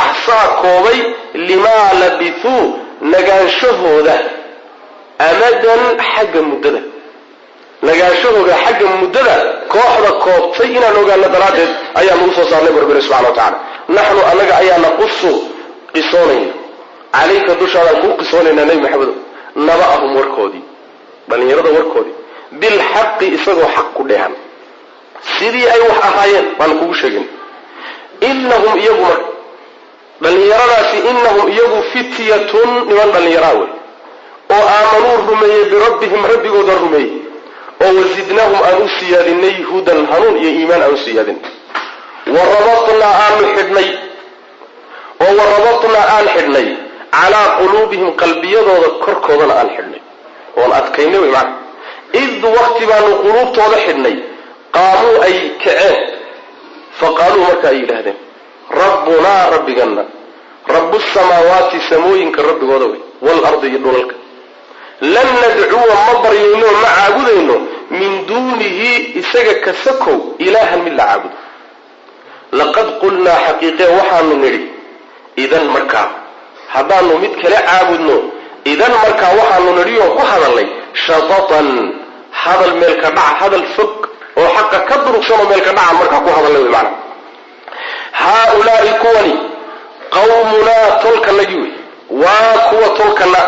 axsaa koobay limaa labithuu nagaanshahooda amadan xagga muddada, nagaanshahooda xagga muddada kooxda koobtay inaan ogaano daraaddeed ayaa lagu soo saarnay bu rabbi subxana wa tacala. Naxnu annaga ayaa naqusu qisoonayna calayka dushaadaan kuu qisoonaynaa nebi maxamedo naba'ahum warkoodii, dhallinyarada warkoodii, bilxaqi isagoo xaq ku dheehan sidii ay wax ahaayeen baanu kugu sheegin. Inahum iyagu marka dhallinyaradaasi, inahum iyagu fityatun niman dhallinyaraa wey oo aamanuu rumeeyey birabbihim rabbigooda rumeeyey, oo wasidnaahum aan u siyaadinay hudan hanuun iyo iimaan aan u siyaadinay. Warabatnaa aanu xidhnay oo warabatnaa aan xidhnay calaa quluubihim qalbiyadooda korkoodana aan xidhnay oon adkaynay wey macana. Id wakti baanu quluubtooda xidhnay qaamuu ay kaceen, fa qaaluu marka ay yidhaahdeen rabbunaa rabbiganna rabu samaawaati samooyinka rabbigooda wey waalardi iyo dhulalka, lan nadcuwa ma baryayno ma caabudayno min duunihi isaga kasakow ilaahan mid la caabudo. Laqad qulnaa xaqiiqee waxaanu nidhi idan markaa haddaanu mid kale caabudno, idan markaa waxaanu nidhi oo ku hadalnay shatatan hadal meelka dhaca, hadal fog oo xaqa ka durugsan oo meelka dhaca markaa ku hadalnay wey macana. Haaulaai kuwani qawmunaa tolkanagii wey, waa kuwa tolkana,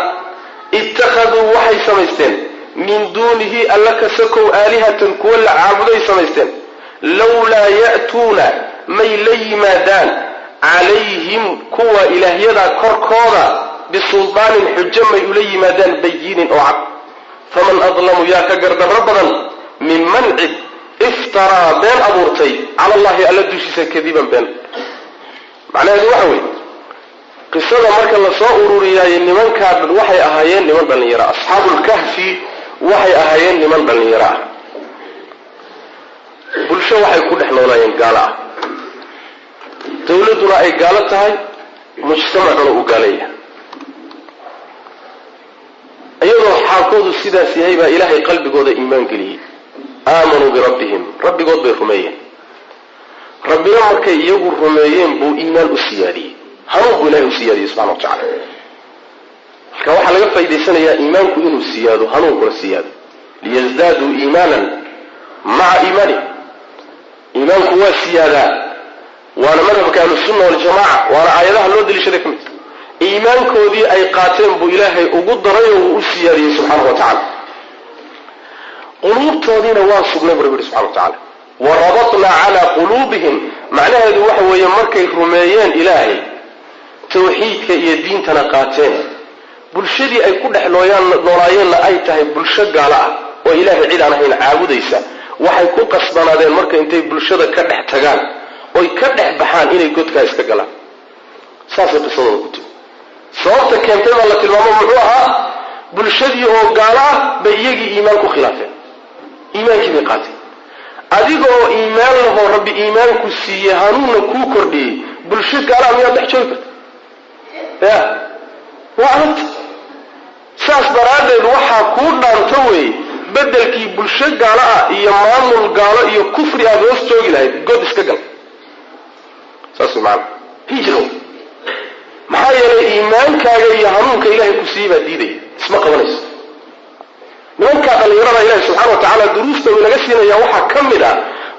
ittakhaduu waxay samaysteen min duunihi alla kasakow aalihatan kuwa la caabuday samaysteen, lawlaa ya'tuuna may la yimaadaan calayhim kuwa ilaahyadaa korkooda bisuldaanin xujo may ula yimaadaan bayinin oo cad. Faman adlamu yaa ka gardarro badan minman cid iftaraa been abuurtay cala allahi alla dushiisa kadiban been. Macnaheedu waxa weeye qisada marka lasoo ururiyaaye nimankaa waxay ahaayeen niman dhallinyaro ah. Asxaabulkahfi waxay ahaayeen niman dhallinyaro ah, bulsho waxay ku dhex noolaayeen gaalo ah, dawladduna ay gaalo tahay, mujtamacuna uu gaalo yahay. Iyadoo xaalkoodu sidaas yahay baa ilaahay qalbigooda iimaan geliyey. Aamanuu birabbihim, rabbigood bay rumeeyeen. Rabbina markay iyagu rumeeyeen buu iimaan u siyaadiyey, hanuun buu ilahay u siyaadiyey subxana wa tacala. Marka waxaa laga faa'idaysanayaa iimaanku inuu siyaado, hanuunkuna siyaado. Liyasdaaduu iimaanan maca iimaanihim, iimaanku waa siyaadaa, waana madhabka ahlusunna waljamaca, waana aayadaha loo daliishaday ka mid. Iimaankoodii ay qaateen buu ilaahay ugu daray oo wuu u siyaadiyey subxaanahu wa tacala. Quluubtoodiina waa sugnay bu rabbi yihi subxana wa tacala. Warabatnaa calaa quluubihim, macnaheedu waxa weeye markay rumeeyeen ilaahay, tawxiidka iyo diintana qaateen, bulshadii ay ku dhex noolaayeenna ay tahay bulsho gaalo ah oo ilaahay cid aan ahayn caabudaysa, waxay ku qasbanaadeen marka intay bulshada ka dhex tagaan oy ka dhex baxaan inay godkaa iska galaan. Saasay qisadooda ku timi. Sababta keentay baa la tilmaamo, muxuu ahaa Bulshadii oo gaalo ah bay iyagii iimaan ku khilaafeen, iimaankii bay qaateen. Adiga oo iimaan lahoo Rabbi iimaanku siiyey, hanuunna kuu kordhiyey, bulsho gaalaha miyaad dhex joogi karta? Ya, waa adagta. Saas daraaddeed waxaa kuu dhaanto weeye beddelkii bulsho gaalo ah iyo maamul gaalo iyo kufri aada hoos joogi lahayd, god iska gal. Saas way macanaa hijro. Maxaa yeelay iimaankaaga iyo hanuunka Ilaahay ku siiyey baa diidaya, isma qabanayso. Nimankaa dhallinyarada Ilahi subxana wa tacaala duruusta uu inaga siinaya waxaa ka mid ah,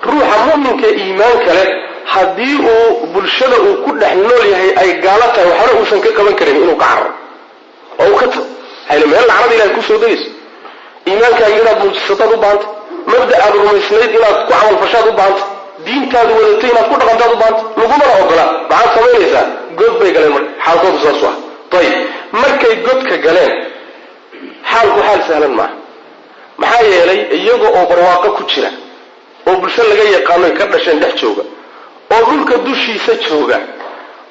ruuxa mu'minka iimaanka leh haddii uu bulshada uu ku dhex nool yahay ay gaalo tahay, waxna uusan ka qaban karin, inuu ka cararo oo uu ka tago. Maxaa meel lacnada Ilahay kusoo degayso? Iimaankaaga inaad muujisataad u baahanta, mabda aad rumaysnayd inaad ku camalfashaad u baahanta, diintaadu wadatay inaad ku dhaqantaad u baahanta, lagumana ogola. Maxaad samaynaysaa? God bay galeen marka, xaalkoodu saasu ah. Ayib, markay godka galeen xaalku xaal sahlan maaha. Maxaa yeelay iyaga oo barwaaqo ku jira oo bulsho laga yaqaanoy ka dhasheen dhex jooga, oo dhulka dushiisa jooga,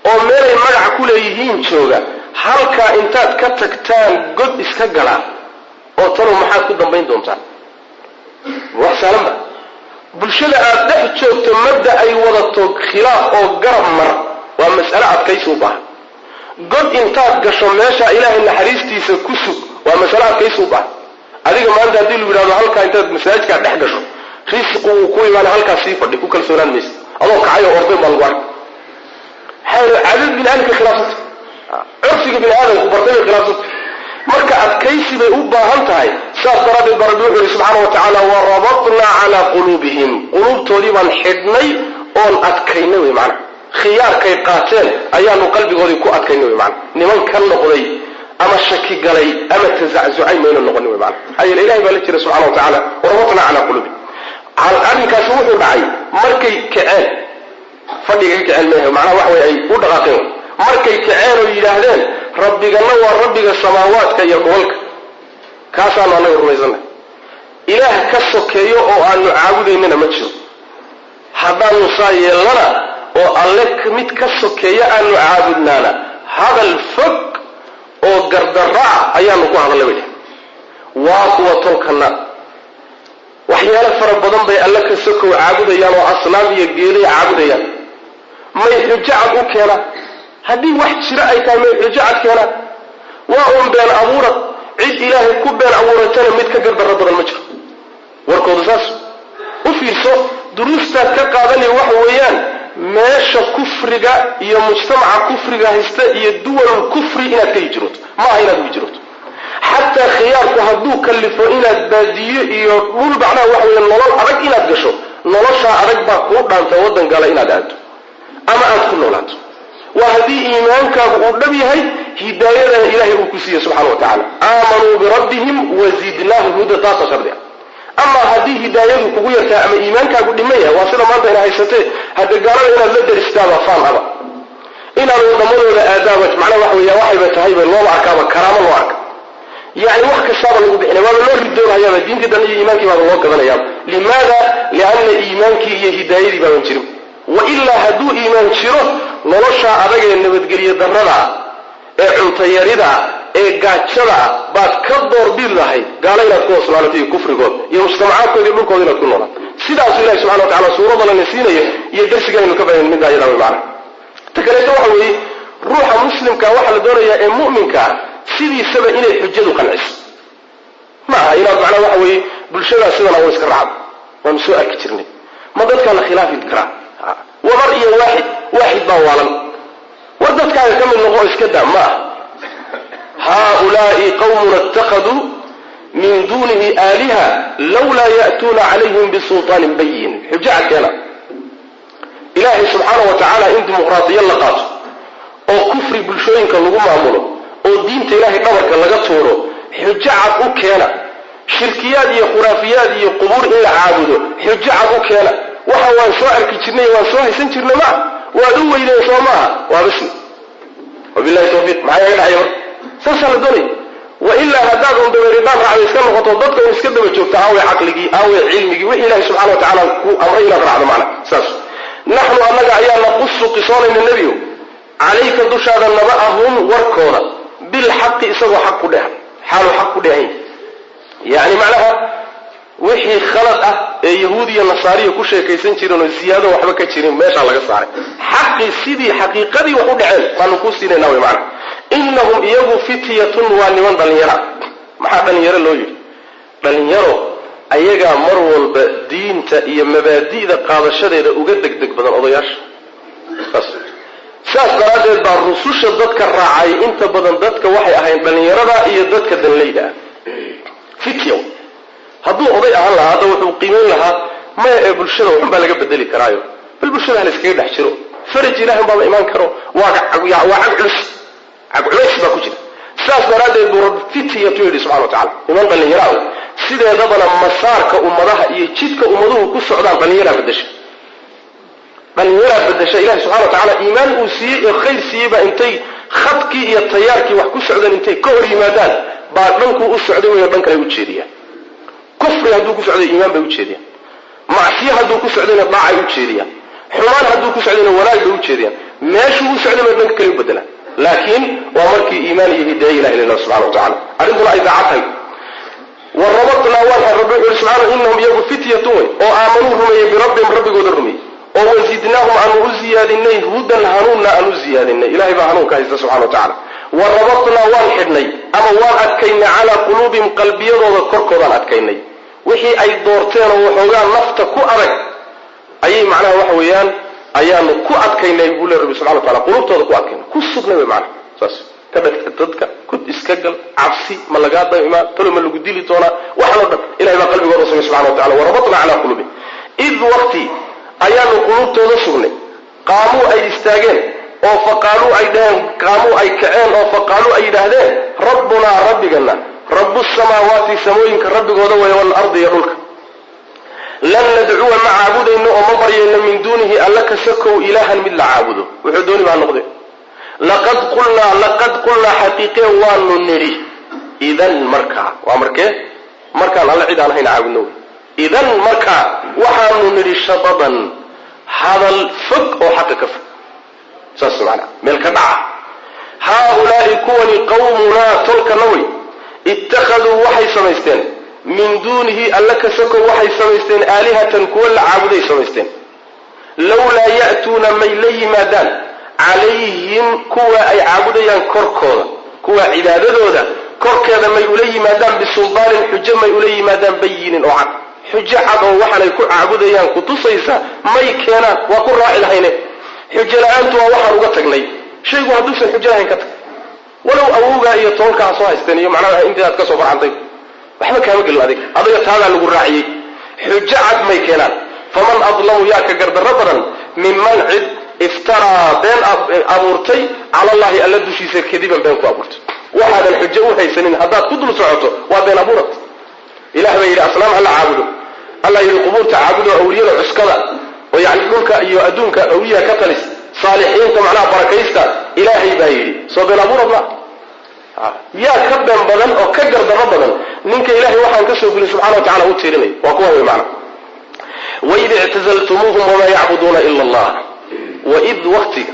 oo meelay magac ku leeyihiin jooga, halkaa intaad ka tagtaan god iska galaa oo talow maxaad ku dambayn doontaan? Wax sahlanba. Bulshada aad dhex joogto mabda ay wadato khilaaf oo garab mar, waa mas'ale adkaysi u baahan. God intaad gasho meesha Ilaahay naxariistiisa ku sug, waa masale adkaysi u baahan. Adiga maanta haddii lu yidhahdo halkaa intaad masaajidkaa dhex gasho risqu wuu ku imaana, halkaas sii fadhi, ku kalsoonaan maysa. Adoo kacay oo orday baa lagu arkay. Maxaa yeele caadad bini aadamka khilaafsanta, curfiga bini aadamku bartay bay khilaafsanta. Marka adkaysi bay u baahan tahay. Saas daraaddeed baa Rabbi wuxuu yihi subxaana wa tacaala, warabatnaa calaa quluubihim, quluubtoodii baan xidhnay oon adkaynay wey macana. Khiyaarkay qaateen ayaanu qalbigoodii ku adkaynay wey macana. Niman ka noqday ama shaki galay ama tazaczucay mayna noqonin wey macana. Maxaa yeele Ilahay baa la jira subxana wa tacaala. Warabatnaa calaa quluubihim. Arrinkaasi wuxuu dhacay markay kaceen, fadhiga ka kaceen mehe, macnaha waxa wey ay u dhaqaaqeen markay kaceen oo yidhaahdeen, rabbigana waa rabbiga samaawaadka iyo dhulalka, kaasaanu annaga rumaysannahay, Ilaah ka sokeeyo oo aanu caabudaynana ma jiro. Haddaanu saa yeelnana oo alle mid ka sokeeyo aanu caabudnaana, hadal fog oo gardarra ah ayaanu ku hadallay bay dheh. Waa kuwa tolkana waxyaalo fara badan bay alle ka sokow caabudayaan oo asnaam iyo geeday caabudayaan. May xujo cad u keenaan? Haddii wax jiro ay tahay, may xujo cad keenaan? Waa uun been abuurad. Cid Ilaahay ku been abuuratana mid ka gardarro badan ma jiro. Warkoodu saas u fiirso. Duruustaad ka qaadanaya waxa weeyaan, meesha kufriga iyo mujtamaca kufriga haysta iyo duwalul kufri inaad ka hijrooto ma aha. Inaad u hijrooto xataa khiyaarku hadduu kalifo inaad baadiyo iyo dhul, macnaha waxa weeye nolol adag inaad gasho, noloshaa adag baa kuu dhaanta waddan gala inaad aado ama aad ku noolaato. Waa haddii iimaankaagu uu dhab yahay, hidaayadana Ilahay uu ku siiye subxana wa tacala. Aamanuu birabbihim wazidnaahum huda, taasa shardi ah. Amaa haddii hidaayadu kugu yartahay ama iimaankaagu dhiman yahay, waa sida maanta ina haysatee. Hadde gaalada inaad la daristaaba faan aba, inaad wadamadooda aadaaba macnaha waxa weya waxayba tahayba looba arkaaba karaamo loo arka. Yani wax kastaaba lagu bixinay, waaba loo ridoonayaaba, diintii dhan iyo iimaankii baaba loo gadanayaaba. Limaada? Lianna iimaankii iyo hidaayadii baaban jirin. Wa ilaa hadduu iimaan jiro, noloshaa adag ee nabadgelyo darrada ee cuntayarida ee gaajada baad ka doorbid lahayd gaalo inaad ku hoosnaanato iyo kufrigood iyo mujtamacaadkooda iyo dhulkooda inaad ku noolaato. Sidaasuu Ilahi subxana wa tacala suuradalana siinayo iyo darsigaynu ka bahan midda ayadaa wey macana. Ta kaleeto waxa weeye, ruuxa muslimka waxaa la doonayaa ee mu'minkaa sidiisaba inay xujadu qanciso. Ma aha inaad macnaha waxa weeye bulshadaa sidan awo iska raacdo, waanu soo arki jirnay. Ma dadkaa la khilaafi karaa? Wabar iyo waaxid waaxid baa waalan. War dadkaaga ka mid noqo oo iska daa ma aha. Haaulaai qawmuna ittakhaduu min duunihi aaliha lawlaa ya'tuuna calayhim bisulطaanin bayin. Xujo cad keena. Ilaahay subxaana wa tacaala in dimuqraadiyo la qaato oo kufri bulshooyinka lagu maamulo oo diinta Ilaahay dhabarka laga tuuro, xujo cad u keena. Shirkiyaad iyo khuraafiyaad iyo qubuur in la caabudo, xujo cad u keena. Waxa waan soo arki jirnay, waan soo haysan jirnay maa, waad u weydeen soo maaha? Waa bismi, wabilahi tawfiiq. Maxaa iga dhacaya marka? Saasaa la doonaya. Wa ilaa haddaad un dabeeridaan raacda iska noqoto, dadka un iska daba joogta, aaway caqligii, aaway cilmigii, wixii Ilahi subxana wa tacala ku amray inaad raacdo macna? Saas. Naxnu annaga ayaa naqusu qisoonayna, nebiyo, calayka dushaada naba'ahum warkooda, bilxaqi isagoo xaq ku dhehan. Xaaluu xaq ku dheehan yahay. Yacni macnaha wixii khalad ah ee yahuud iyo nasaariya ku sheekaysan jireen oo ziyaado waxba ka jirin meeshaa laga saaray. Xaqii sidii xaqiiqadii wax u dhaceen baanu kuu siinaynaa wey macnaha. Inahum iyagu fityatun, waa niman dhallinyara. Maxaa dhallinyaro loo yidhi? Dhallinyaro ayagaa mar walba diinta iyo mabaadi'da qaadashadeeda uga degdeg badan odayaasha. Saas daraaddeed baa rususha dadka raacay inta badan dadka waxay ahayn dhallinyarada iyo dadka danleyda ah. Fitya hadduu oday ahaan lahaa hadda wuxuu qiimayn lahaa maya ee bulshada waxun baa laga bedeli karaayo, bal bulshada ha la iskaga dhex jiro, faraj ilahi unbaa la imaan karo, waa cag culus, cag culays baa ku jira. Saas daraaddeed buu rabbi fityatu yidhi subxana wa tacala, niman dhallinyaraa. Sideedabana masaarka ummadaha iyo jidka ummaduhu ku socdaan dhallinyaraa bedesha, dhallinyaraa bedesha. Ilahi subxana wa tacala iimaan uu siiyey ee khayr siiyey baa intay khadkii iyo tayaarkii wax ku socdeen intay ka hor yimaadaan baa dhankuu u socday weyo dhan kale ujeediyaan. Kufri hadduu ku socday iimaan bay ujeediyaan, macsiyo hadduu ku socdayna daacay ujeediyaan, xumaan hadduu ku socdayna wanaag bay ujeediyaan, meeshuu u socday bay dhanka kale u bedelaan. Laakiin waa markii iimaan iyo hidaaya ilahi llah subxana wa tacala arrintuna ay daacad tahay. Warabatnaa waan rabbi wuxu uhi subxaana inahum iyagu fityatun wey oo aamanuu rumeeyey birabbihim rabbigooda rumeeyey, oo wazidnaahum aanu u ziyaadinay hudan, hanuunna aan u ziyaadinay. Ilahay baa hanuunka haysta subxana wa tacala. Warabatnaa waan xidhnay ama waan adkaynay calaa quluubihim, qalbiyadooda korkoodaan adkaynay. Wixii ay doorteen oo waxoogaa nafta ku adag ayay macnaha waxa weeyaan ayaanu ku adkaynay buu le rabbi subxana wa tacala, quluubtooda ku adkaynay, ku sugnay wey macnaha. Saas ka dhagta dadka ku iska gal, cabsi ma lagaa daimaa, talo ma lagu dili doonaa, waxaan o dhan ilahay baa qalbigooda sugay subxana wa tacala. Warabatnaa calaa quluubihim id waqti ayaanu quluubtooda sugnay qaamuu ay istaageen oo faqaaluu ay dhaheen, qaamuu ay kaceen oo faqaaluu ay yidhaahdeen rabbunaa rabbigana rabu samaawaati samooyinka rabbigooda weeye waalardi iyo dhulka, lan nadcuwa ma caabudayno oo ma baryayno min duunihi alla kasakow ilaahan mid la caabudo, wuxuu dooni baa noqde. Laqad qulnaa, laqad qulnaa xaqiiqee waanu nidhi, idan markaa waa markee markaan alla cid aan ahayn caabudno wey, idan markaa waxaanu nidhi shadadan, hadal fog oo xaqa ka fog, saas maanaa meel ka dhaca. Haaulaai kuwani qawmunaa tolkana wey, ittakhaduu waxay samaysteen min duunihi alla kasakow waxay samaysteen aalihatan kuwa la caabuday samaysteen. Lawlaa ya'tuuna may la yimaadaan calayhim kuwa ay caabudayaan korkooda, kuwa cibaadadooda korkeeda may ula yimaadaan bisuldaanin xujo, may ula yimaadaan bayinin oo cad, xujo cad oo waxaanay ku caabudayaan kutusaysa may keenaan, waa ku raaci lahayne. Xujo la-aantu waa waxaan uga tagnay shaygu hadduusan xujo lahayn ka tag, walow awowgaa iyo toolka ha soo haysteen iyo macnaha intii aad ka soo farcantay waxba kaama gelin adig, adiga taadaa lagu raaciyey. Xujo cad may keenaan. Faman adlamu yaa ka gardarro badan minman cid iftaraa been abuurtay cala allahi alla dushiisa kadiban been ku abuurtay. Waxaadan xujo u haysanin haddaad ku dul socoto waa been abuurat. Ilah baa yidhi asnaam hala caabudo, allah yidhi qubuurta caabudo, awliyada cuskada oo yani dhulka iyo adduunka awliyaha ka talis, saalixiinta macnaha barakaysta, ilaahay baa yidhi soo been abuurad ma yaa ka been badan oo ka gardarro badan ninka ilahay waxaan ka soo fulin subxana wa tacala u tiirinay, waa kuwa wey macna. Waid ictazaltumuuhum wamaa yacbuduuna ila allah, waid waktiga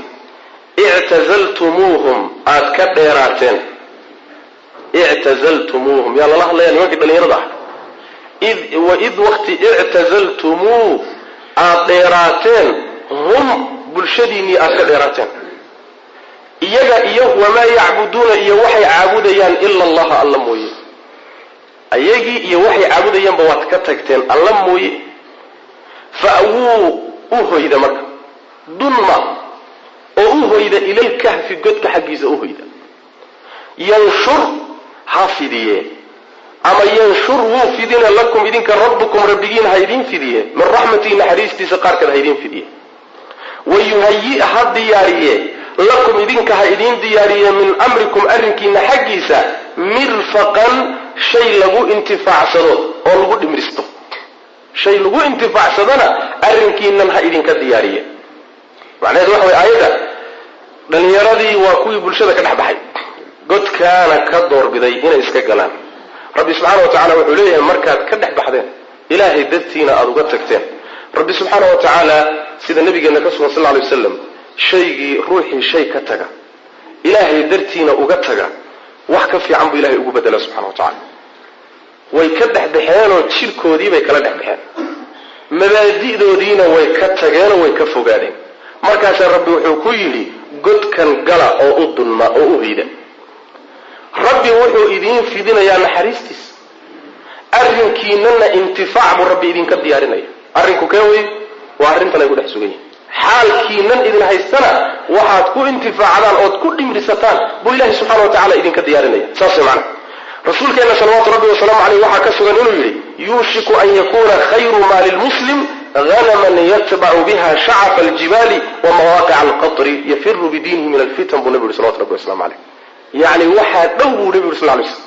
ictazaltumuuhum aad ka dheeraateen, ictazaltumuuhum yaa lala hadlaya nimankii dhallinyarada ah, waid wakti ictazaltumuu aad dheeraateen hum bulshadiinnii aad ka dheeraateen iyaga iyo wamaa yacbuduuna iyo waxay caabudayaan ila allaha alla mooye, ayagii iyo waxay caabudayaanba waad ka tagteen alla mooye. Fa-wuu u hoyda marka dulma oo u hoyda ilalkahfi godka xaggiisa u hoyda, yanshur ha fidiye ama yanshur wuu fidina lakum idinka rabbukum rabbigiin ha idiin fidiye min raxmatihi naxariistiisa qaarkeed ha idiin fidiye, wayuhayi ha diyaariye lakum idinka ha idiin diyaariye min amrikum arrinkiina xaggiisa mirfaqan shay lagu intifaacsado oo lagu dhimristo, shay lagu intifaacsadona arrinkiinan ha idinka diyaariye. Macnaheedu waxa way aayadda dhallinyaradii waa kuwii bulshada ka dhex baxay godkaana ka doorbiday inay iska galaan. Rabbi subxaana wa tacala wuxuu leeyahay markaad ka dhex baxdeen ilaahay dartiina aada uga tagteen, rabbi subxaana wa tacaala sida nabigeena ka sugan sal lla alay wasalam, shaygii ruuxii shay ka taga ilaahay dartiina uga taga, Wax ka fiican buu ilahay ugu bedelaa subxana wa tacala. Way ka dhexbaxeenoo jirkoodii bay kala dhexbaxeen, mabaadi'doodiina way ka tageenoo way ka fogaadeen. Markaasaa Rabbi wuxuu ku yidhi godkan gala oo u dunma oo u hoyda. Rabbi wuxuu idiin fidinayaa naxariistiisa, arrinkiinana intifaac buu Rabbi idinka diyaarinaya. Arrinku kee wey? Waa arrintan ay ku dhex sugan yihin. Xaalkiinan idin haystana waxaad ku intifaacdaan ood ku dhimrisataan buu ilahi subxana wa tacala idinka diyaarinaya. Saas way macana. Rasuulkeena salawaatu rabbi wasalaamu caleyh waxaa ka sugan inuu yidhi yuushiku an yakuuna khayru maali lmuslim hanaman yatbacu biha shacafa aljibaali wa mawaaqica alqatri yafiru bidiinihi min alfitan, buu nabi yuri salawatu rabbi waslamu caleyh. Yacni waxaa dhow buu nabi yuri sal lay slam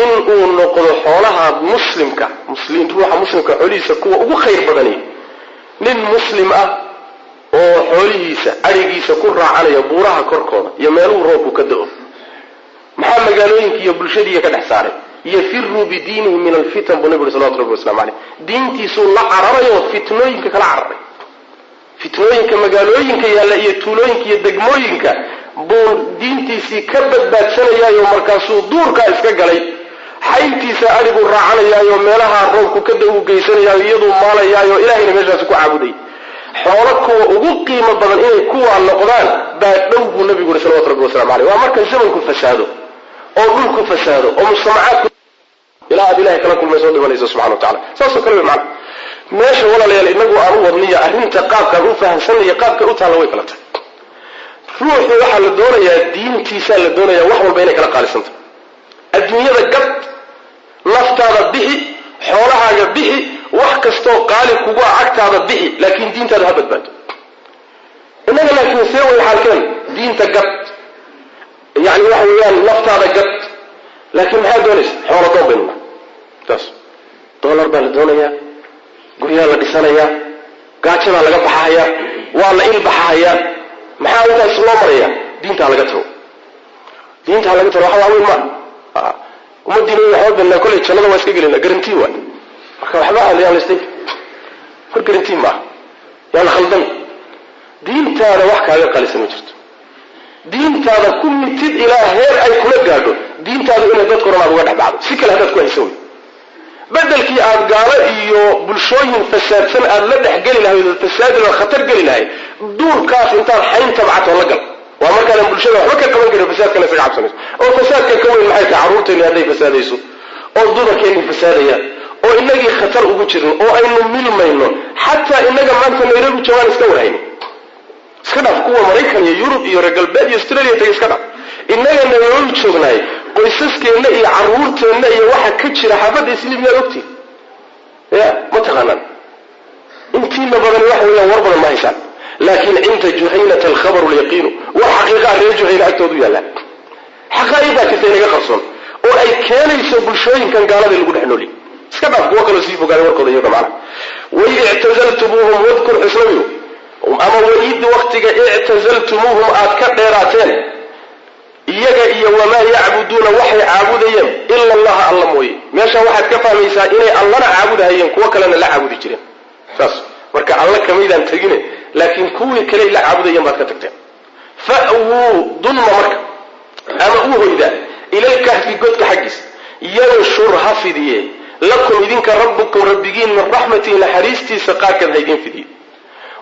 in uu noqdo xoolaha muslimka, ruuxa muslimka xoolihiisa kuwa ugu khayr badaniy nin muslim ah oo xoolihiisa arigiisa ku raacanaya buuraha korkooda iyo meeluhu roobku ka da-o. Maxaa magaalooyinka iyo bulshadiiya ka dhex saaray? Yafiru bidiinihi min alfitan buu nabi uri salawatu rabbi waslamu caleyh. Diintiisuu la cararayo, fitnooyinka kala cararay, fitnooyinka magaalooyinka yaalla iyo tuulooyinka iyo degmooyinka buu diintiisii ka badbaadsanayaayo. Markaasuu duurkaa iska galay, xayntiisa adhiguu raacanayaayo, meelaha roobku ka da uu geysanayaayo, iyaduu maalayaayo, ilahayna meeshaasi ku caabuday. Xoolo kuwa ugu qiimo badan inay kuwaa noqdaan baa dhow buu nabigu yuri salawatu rabbi waslamu caleyh. Waa marka zamanku fasaado oo dhulku fasaado oo mujtamacaadku ilaa aad ilahay kala kulmayso o dhimanayso subxana wa tacala. Saasoo kale way macana. Meesha walaalayaal inagu aan u wadniyo arrinta qaabkaan u fahamsanaya qaabka u taalla way kala tahay. Ruuxu waxaa la doonayaa diintiisaa la doonayaa wax walba inay kala qaalisanta. Adduunyada gad, naftaada bixi, xoolahaaga bixi, wax kastoo qaali kugu a agtaada bixi, laakiin diintaada ha badbaado. Innaga laakiin see way xaalkeen? Diinta gad, yani waxa weeyaan naftaada gad, laakiin maxaa doonaysa? Xoolo doon baynu nahay. Saas dollar baa la doonayaa, guryaha la dhisanayaa, gaajadaa laga baxahayaa, waa la ilbaxahayaa. Maxaa intaas loo maraya? Diintaa laga tago, diintaa laga tago. Waxa waaweyn maaha ummadiina waxba banaa kolley jannada waa iska gelina garantii waay. Marka waxba yaan la war garantii maaha, yaan la khaldami. Diintaada wax kaaga qalisan ma jirto. Diintaada ku mitid ilaa heer ay kula gaadho diintaadu inay dadka oran aad uga dhex baxdo, si kale haddaad ku haysan wey. Bedelkii aad gaalo iyo bulshooyin fasaadsan aad la dhex geli lahayd oo fasaadi la khatar geli lahayd, duurkaas intaad xayn tabcato la gal. Waa markaadan bulshada waxba ka qaban karin, fasaadkana isaga cabsanayso. Oo fasaadka ka weyn maxay tahay? Carruurteenni hadday fasaadayso oo dumarkeenni fasaadayaan oo inagii khatar ugu jirno oo aynu milmayno, xataa inaga maanta Nairobi joogaan iska warhayno, iska dhaaf kuwa Maraykan iyo Yurub iyo reer galbeed iyo Australia tagay, iska dhaaf inaga Nairobi joognaay, qoysaskeenna iyo carruurteenna iyo waxa ka jira xaafadda Isliim miyaad ogtiin? Ya ma taqaanaan intiina badan waxa weeyaan war badan ma haysaan. Laakiin cinda Juhaynata alkhabaru lyaqiinu, war xaqiiqaha reer Juhayna agtoodu yaallaan. Xaqaa'iqaa jirta inaga qarsoon oo ay keenayso bulshooyinkan gaalada lagu dhex nooliyay. Iska dhaaf kuwo kaloo sii fogaaday warkooda iyaga macna. Waid ictazaltumuuhum, wadkur xusnabiyu, ama waid waktiga ictazaltumuuhum aad ka dheeraateen iyaga iyo wamaa yacbuduuna waxay caabudayeen ila allaha alla mooye. Meesha waxaad ka fahmaysaa inay allana caabudahayeen, kuwo kalena la caabudi jireen. Saas marka alla kamaydaan tegine, laakiin kuwii kaley la caabudayeen baad ka tagteen. Fa'wuu dunma marka ama u hoyda ilalkahfi godka xaggiisa. Yanshur ha fidiye lakum idinka rabbukum rabbigiin min raxmatihi naxariistiisa qaarkeed ha idiin fidiye,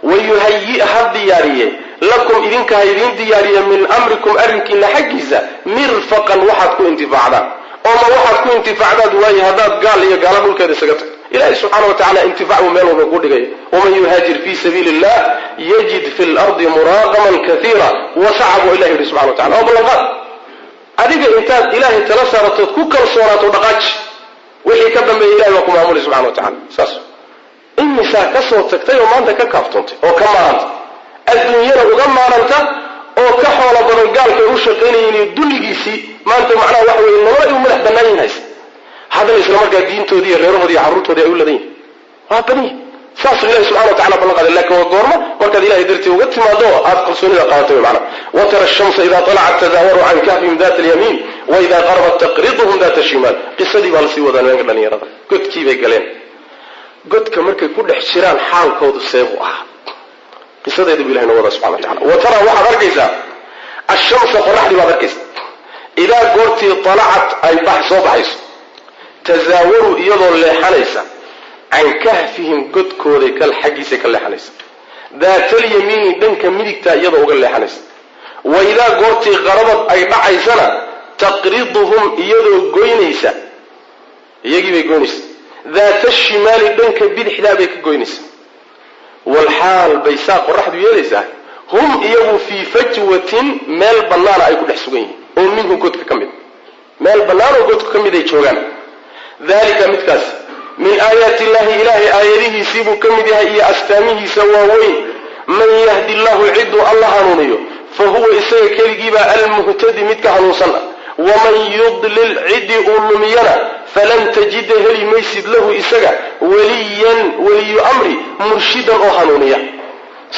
wayuhayi ha diyaariye lakum idinka ha idiin diyaariye min amrikum arrinkiina xaggiisa mirfaqan waxaad ku intifaacdaan. Oo ma waxaad ku intifaacdaad waaye haddaad gaal iyo gaalo dhulkeeda isaga tagto? Ilahi subxaana wa tacala intifac buu meel walba kuu dhigaya. Waman yuhaajir fii sabiili illah yajid fi lardi muraaqaman kaiira wasaca buu ilah yidhi subxana wa tacala. Waa ballanqaad. Adiga intaad ilaahay tala saaratood ku kalsoonaato dhaqaaji, wixii ka dambeeya ilahay waa ku maamuli subxana wa tacala. Saas imisaa ka soo tagtay oo maanta ka kaaftoontay oo ka maaranta adduunyana uga maaranta oo ka xoolo badan gaalkay u shaqaynayeen iyo dulligiisii, maanta macnaha waxa weye nolol ay u madax bannaan yihin haysa, haddana isla markaa diintoodii iyo reerahoodii iyo carruurtoodii ay u ladan yihin waa badan yihin. Saasuu ilahi subxana wa tacala ballan qaaday. Lakin waa goormo? Markaad ilahay dartii uga timaado oo aad kalsoonida qaadatay wey macnaha. Watara shamsa idaa talacat tadaawaru can kahfihim data alyamiin wa idaa qarabat taqriduhum data shimaal. Qisadii baa lasii wadaa. Nimanka dhalinyarada godkii bay galeen. Godka markay ku dhex jiraan xaalkoodu seebuu ahaa? Qisadeeda buu ilahay noo wadaa subxana wa tacala. Wa taraa waxaad arkaysaa ashamsa qoraxdii baad arkaysaa, Idaa goortii talacat ay bax soo baxayso, tasaawaru iyadoo leexanaysa, can kahfihim godkooday kal xaggiisay ka leexanaysa, daatalyamiini dhanka midigta iyadoo uga leexanaysa. Wa idaa goortii qarabad ay dhacaysana, taqriduhum iyadoo goynaysa, iyagii bay goynaysa, daata shimaali dhanka bidixdaa bay ka goynaysa. Walxaal bay saa qoraxdu yeelaysaa, hum iyagu fii fajwatin meel bannaana ay ku dhex sugan yihiin, oo minhu godka ka mid, meel bannaan oo godka ka mid ay joogaan. Dalika midkaas min aayaati illahi, ilaahay aayadihiisii buu ka mid yahay iyo astaamihiisa waaweyn. Man yahdi llahu, ciduu alla hanuuniyo, fa huwa isaga keligiibaa almuhtadi midka hanuunsan ah. Waman yudlil, ciddii uu lumiyana, falan tajida heli maysid lahu isaga weliyan, weliyu amri, murshidan oo hanuuniya,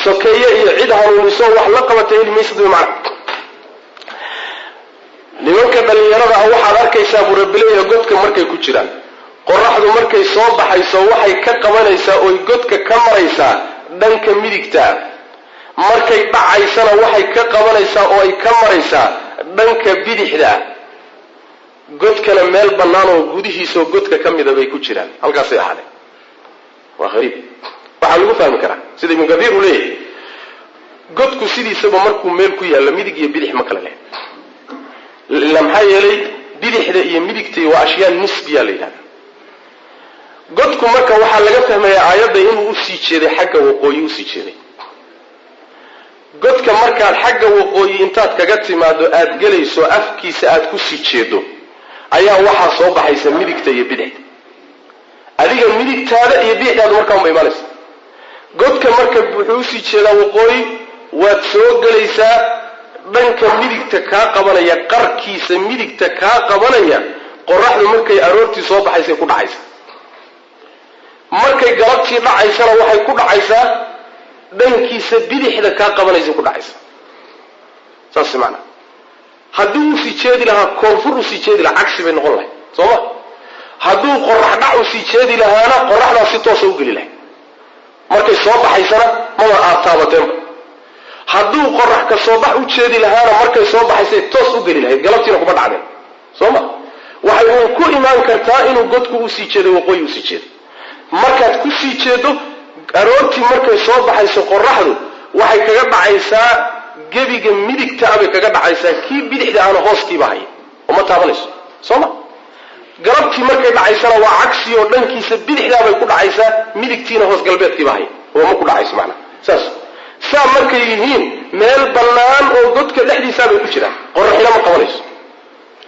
sokeeye iyo cid hanuuniso wax la qabata heli maysid. Wey macna, nimanka dhallinyarada ah waxaad arkaysaa buu rabbileeya, godka markay ku jiraan, qoraxdu markay soo baxayso waxay ka qabanaysaa oy godka ka maraysaa dhanka midigtaa, markay dhacaysana waxay ka qabanaysaa oo ay ka maraysaa dhanka bidixda. Godkana meel bannaan oo gudihiisaoo godka ka mida bay ku jiraan, halkaasay ahaadeen. Waa hariib. Waxaa lagu fahmi karaa sida Ibnu Kathiir uu leeyahay, godku sidiisaba markuu meel ku yaallo midig iyo bidix ma kala leh, ila maxaa yeelay bidixda iyo midigtay waa ashyaa nisbiya la yidhahda. Godku marka waxaa laga fahmayaa aayadda inuu usii jeeday xagga waqooyi, usii jeeday godka. Markaad xagga waqooyi intaad kaga timaado aada gelayso, afkiisa aada kusii jeedo, ayaa waxaa soo baxaysa midigta iyo bidixda. Adiga midigtaada iyo bidixdaadu markaa unba imaanaysa. Godka marka wuxuu usii jeedaa waqooyi, waad soo gelaysaa, dhanka midigta kaa qabanaya, qarkiisa midigta kaa qabanaya, qoraxdu markay aroortii soo baxaysay ku dhacaysa, markay galabtii dhacaysana waxay ku dhacaysaa dhankiisa bidixda kaa qabanaysay ku dhacaysa. Saas maanaa. Haddii usii jeedi lahaa koonfur usii jeedi lahaa, cagsi bay noqon lahay, soo ma? Hadduu qorax dhac usii jeedi lahaana, qoraxdaa si toosa u geli lahay, markay soo baxaysana maba aad taabateenba. Hadduu qorax ka soo bax u jeedi lahaana, markay soo baxaysay toos u geli lahayd, galabtiina kuma dhacdeen, soo ma? Waxay uun ku imaan kartaa inuu godku usii jeeday waqooyi usii jeeday. Markaad kusii jeedo aroortii markay soo baxayso qoraxdu, waxay kaga dhacaysaa gebiga midigta abay kaga dhacaysaa, kii bidixda ahna hooskiiba haya oo ma taabanayso, soo ma? Galabtii markay dhacaysana waa cagsi oo dhankiisa bidixdaabay ku dhacaysaa, midigtiina hoos galbeedkiiba haya oo ma ku dhacayso. Macnaa saas saa markay yihiin, meel bannaan oo godka dhexdiisaabay ku jiraan, qoraxina ma qabanayso.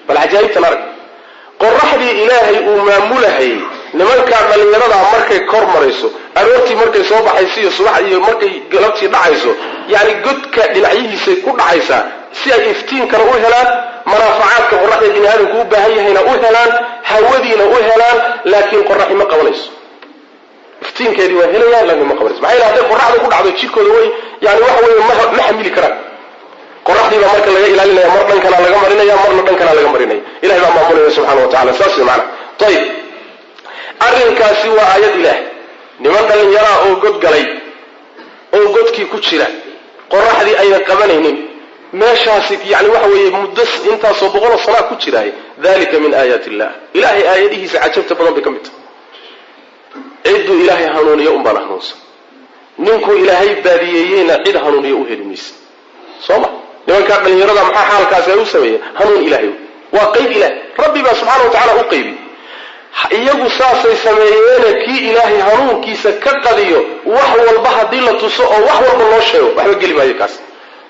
Bal cajaa'ibtan arag, qoraxdii ilaahay uu maamulahayay nimankaa dhallinyaradaa markay kor marayso aroortii markay soo baxayso iyo subax iyo markay galabtii dhacayso, yacni godka dhinacyihiisay ku dhacaysaa si ay iftiinkana u helaan, manaafacaadka qoraxda bini aadamku u baahan yahayna u helaan, hawadiina u helaan, laakiin qoraxi ma qabanayso. Iftiinkeedii waa helayaan, laakiin ma qabanayso. Maxaa yeele hadday qoraxda ku dhacdo jidhkooda way, yani waxa weeye, ma xamili karaan. Qoraxdii baa marka laga ilaalinaya, mar dhankana laga marinaya, marna dhankana laga marinaya. Ilahay baa maamulaya subxana wa tacala. Saas wey macana. Ayib, arrinkaasi waa aayad ilaah. Niman dhallinyaraa oo god galay oo godkii ku jira, qoraxdii ayna qabanaynin, meeshaasi yani waxa weeye muddo intaasoo boqoloo sanaa ku jiraay. Dalika min aayaati illah, ilahay aayadihiisa cajabta badan bay ka mid tahay. Cidduu ilaahay hanuuniyo unbaana hanuunsan, ninkuu ilaahay baadiyeeyeyna cid hanuuniyo u heli maysa, soo ma? Nimankaa dhallinyarada maxaa xaalkaasi ay u sameeyeen? Hanuun ilahay waa qayb ilahay, rabbi baa subxana wa tacala u qaybi. Iyagu saasay sameeyeene, kii ilaahay hanuunkiisa ka qadiyo, wax walba haddii la tuso oo wax walba loo sheego, waxba geli maayo kaas.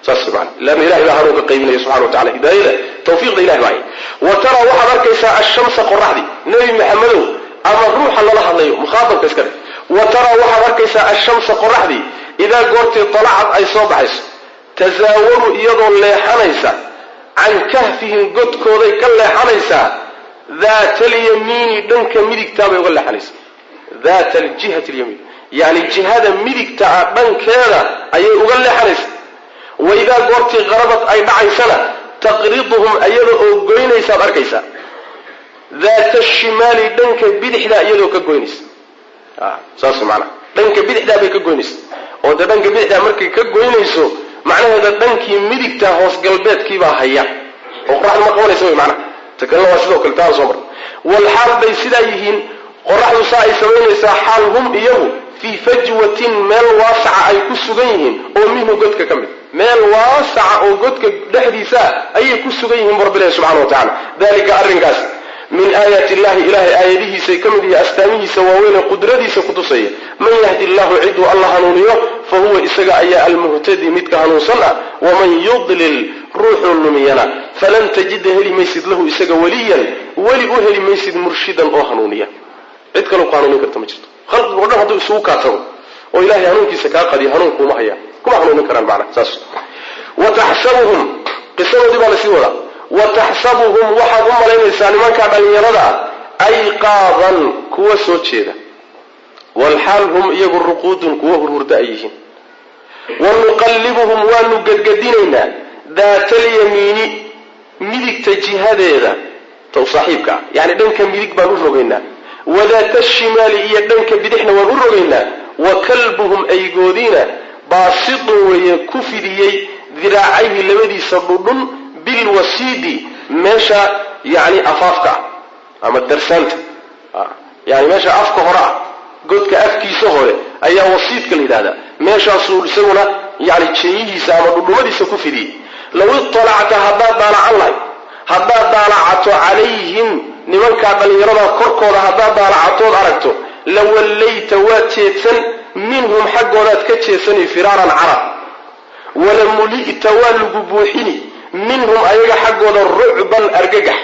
Saas maana, leanna ilahay baa hanuunka qaybinaya subxana wa tacala, hidaayada tawfiiqda ilahay baa hay. Wa taraa, waxaad arkaysaa, ashamsa qoraxdii, Nebi Maxamedow ama ruuxa lala hadlayo mukhaatabka iska dheh. Wa taraa, waxaad arkaysaa, ashamsa qoraxdii, idaa goortii talacad ay soo baxayso, tasaawaru iyadoo leexanaysa, can kahfihim godkooday ka leexanaysaa, daata alyamiini dhanka midigtaabay uga leexanaysaa, daata aljihati alyamiin, yani jihada midigta ah dhankeeda ayay uga leexanaysaa. Waidaa goortii qarabad ay dhacaysana, taqriduhum iyada oo goynaysaad arkaysaa, daata shimaali dhanka bidixdaa iyadoo ka goynaysa. Saas maanaa, dhanka bidixdaa bay ka goynaysa, oo dee dhanka bidixdaa markay ka goynayso, macnaheeda dhankii midigta hoos galbeedkiibaa haya. Oo qoraxdu ma qabanaysa wey macnaha. Ta kalena waa sidoo kale, taan soo marna. Walxaal bay sidaa yihiin, qoraxdu saa ay samaynaysaa, xaal hum iyagu fii fajwatin, meel waasaca ay ku sugan yihiin oo minhu godka ka mid, meel waasaca oo godka dhexdiisa ayay ku sugan yihiin bu rabbi ilahi subxana wa tacala. Dalika arrinkaas min aayaati illahi, ilahay aayadihiisay ka mid yihi, astaamihiisa waaweyn ee qudradiisa kutusaya. Man yahdi illahu, ciduu alla hanuuniyo, fa huwa isaga ayaa almuhtadi, midka hanuunsan ah. Waman yudlil, ruuxuu lumiyana, falan tajida, heli maysid, lahu isaga weliyan, weli u heli maysid, murshidan oo hanuuniya. Cid kaloo ku hanuunin karta ma jirto. Khalqiga o dhan hadduu isugu kaa tago oo ilahay hanuunkiisa kaa qadiyo, hanuun kuuma hayaan, kuma hanuunin karaan macna saas. Wa taxsabuhum, qisadoodii baa lasii wadaa. Wa taxsabuhum, waxaad u malaynaysaa nimankaa dhallinyarada ah, ayqaadan, kuwa soo jeeda, walxaal hum iyagu ruquudun, kuwa hurhurda ay yihiin. Wa nuqallibuhum, waanu gadgadinaynaa, daatalyamiini, midigta jihadeeda taw saaxiibka ah, yani dhanka midig baan u rogaynaa, wadaata shimaali, iyo dhanka bidixna waan u rogaynaa. Wa kalbuhum, aygoodiina, baasitun weeye, ku fidiyey, diraacayhi, labadiisa dhudhun, bilwasiidi, meesha yani afaafka ah ama darsaanta, yani meesha afka hore ah, godka afkiisa hore ayaa wasiidka la yidhahdaa. Meeshaasuu isaguna yani jeeyihiisa ama dhudhumadiisa ku fidiyey. Law italacta, haddaad daalacan lahayd, haddaad daalacato, calayhim, nimankaa dhallinyarada korkooda haddaad daalacatood aragto, lawallayta, waad jeedsan, minhum, xaggoodaad ka jeedsani, firaaran, carab, walamuli'ta, waa lagu buuxini, minhum, ayaga xaggooda, rucban, argagax.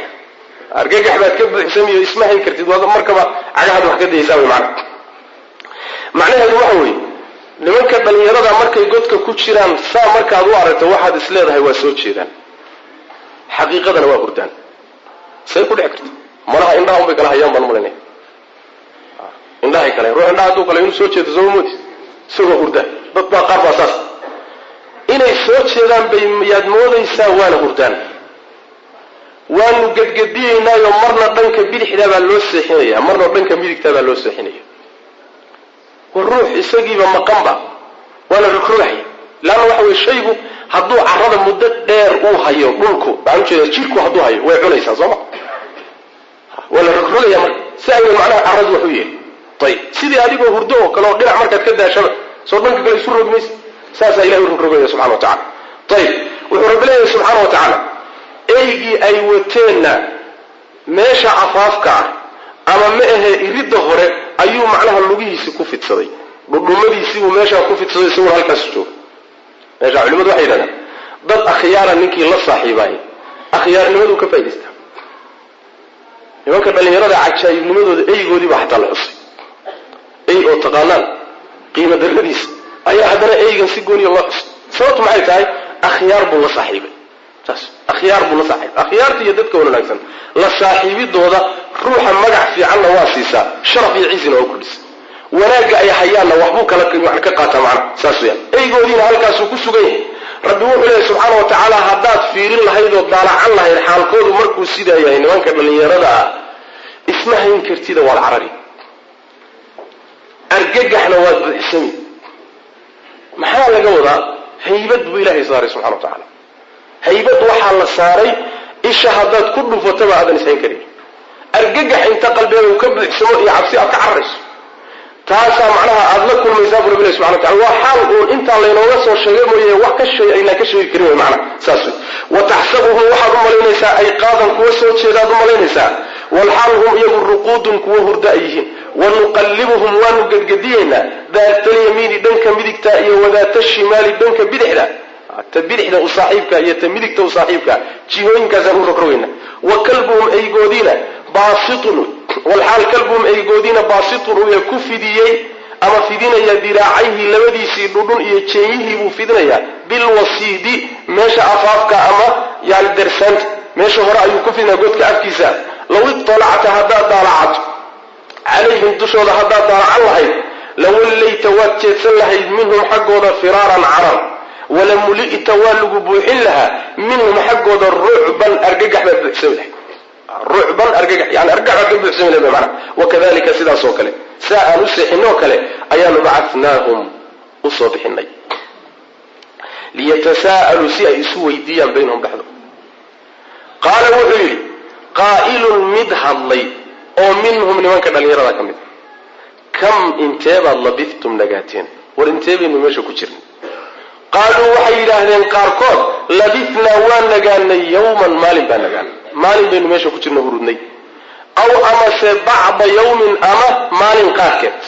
Argagax baad ka buuxsamiyo, isma hayn kartid, waad markaba cagahaad wax ka daysaa wey. Macna macnaheedu waxa weeye, nimanka dhallinyarada markay godka ku jiraan saa markaad u aragto, waxaad is leedahay waa soo jeedaan, xaqiiqadana waa hurdaan. Say ku dhici karta? Malaha indhaha unbay kala hayaan baan malanaya. Indhahay kale, ruux indhaha hadduu kale inuu soo jeedo sooma moodis isagoo hurdaan? Dad baa qaar baa saas, inay soo jeedaan bay yaad moodaysaa, waana hurdaan. Waanu gedgediyeynaayo, marna dhanka bidixdaa baa loo seexinaya, marna dhanka midigtaa baa loo seexinaya. War ruux isagiiba maqanba waa la rogrogaya, leanna waxa weye shaygu hadduu carrada muddo dheer uu hayo, dhulku waxaan ujeeda jirku hadduu hayo, way cunaysaa sooma? Waa la rogrogaya marka si aynan macnaha carradu wax u yeelin. Ayib, sidii adigoo hurdo oo kale oo dhinac markaad ka daashaba soo dhanka kale isu rogi maysa, saasaa ilahay u rogrogaya subxana wa tacala. Ayib, wuxuu rabbi leeyahay subxaana wa tacaala, eygii ay wateenna meesha afaafka ah ama ma ahe iridda hore ayuu macnaha lugihiisi ku fidsaday, dhudhumadiisiibuu meeshaa ku fidsaday, isaguna halkaas jooga meesha. Culimadu waxay yidhahdaan, dad akhyaara ninkii la saaxiibaay akhyaarnimaduu ka faa'idaystaa. Nimanka dhallinyarada cajaayibnimadooda eygoodii baa xataa la xusay. Ey oo taqaanaan qiimo darradiisa ayaa haddana eygan si gooniya loo xusay. Sababtu maxay tahay? Akhyaar buu la saaxiibay, saas akhyaar buu la saaxiibay. Akhyaarta iyo dadka wanaagsan la saaxiibidooda ruuxa magac fiicanna waa siisaa, sharaf iyo ciisina waa kordhisa, wanaagga ay hayaanna waxbuu kala ka qaataa macna, saas weyaan. Eygoodiina halkaasuu ku sugan yahay. Rabbi wuxuu leeyahy subxaana wa tacaala, haddaad fiirin lahayd oo daalacan lahayd xaalkoodu markuu sidaa yahay nimanka dhallinyarada ah, isma hayn kartida, waad carari, argagaxna waad buuxsami. Maxaa laga wadaa? Haybad buu ilaahay saaray subxana wa tacaala. Haybad waxaa la saaray isha haddaad ku dhufataba aadan ishayn karin, argagax inta qalbiga uu ka buuxsamo iyo cabsi aad ka cararayso. Taasaa macnaha aada la kulmaysaa bu rabbi ilahi subxana wa tacala. Waa xaal uun intaa laynooga soo sheegay mooye, wax ka shay aynaan ka sheegi karin wey macnaha, saas wey. Wa taxsabuhum, waxaad u malaynaysaa, ayqaadan, kuwa soo jeedaad u malaynaysaa, walxaal hum iyagu ruquudun, kuwa hurda ay yihiin. Wanuqallibuhum, waanu gedgediyeynaa, daatalyamiini, dhanka midigta, iyo wadaata shimaali, dhanka bidixda, ta bidixda u saaxiibka iyo ta midigta u saaxiibka, jihooyinkaasaan u rogrogeynaa. Wa kalbuhum, eygoodiina, baasitun, walxaal kalbuhum, eygoodiina, baasitun, uu yahay ku fidiyey ama fidinaya, diraacayhi, labadiisii dhudhun iyo jeeyihii buu fidinayaa, bilwasiidi, meesha afaafka ama yani darsaanta, meesha hore ayuu ku fidinaya godka afkiisa. Law italacta, haddaad daalacato, calayhim, dushooda haddaad daalacan lahayd, lawallayta, waad jeedsan lahayd, minhum, xaggooda, firaaran, carar, walamuli'ta, waa lagu buuxin lahaa, minhum, xaggooda, rucban, argagax baad buuxsami lahayd, rucban, argagax, yani argagax baad ka buuxsami lahayd macnaha. Wakadalika, sidaas oo kale, saa aan u seexinoo kale ayaanu bacatnaahum, usoo bixinay, liyatasaa'aluu, si ay isu weydiiyaan, baynahum, dhexdooda. Qaala wuxuu yidhi qaa'ilun mid hadlay oo minhum nimanka dhallinyarada ka mid a, kam inteebaad labithtum nagaateen, war intee baynu meesha ku jirnay? Qaaluu waxay yidhaahdeen qaarkood, labithnaa waa nagaanay yawman, maalin baa nagaanay, maalin baynu meesha ku jirna hurudnay, aw amase bacda yawmin, ama maalin qaarkeed,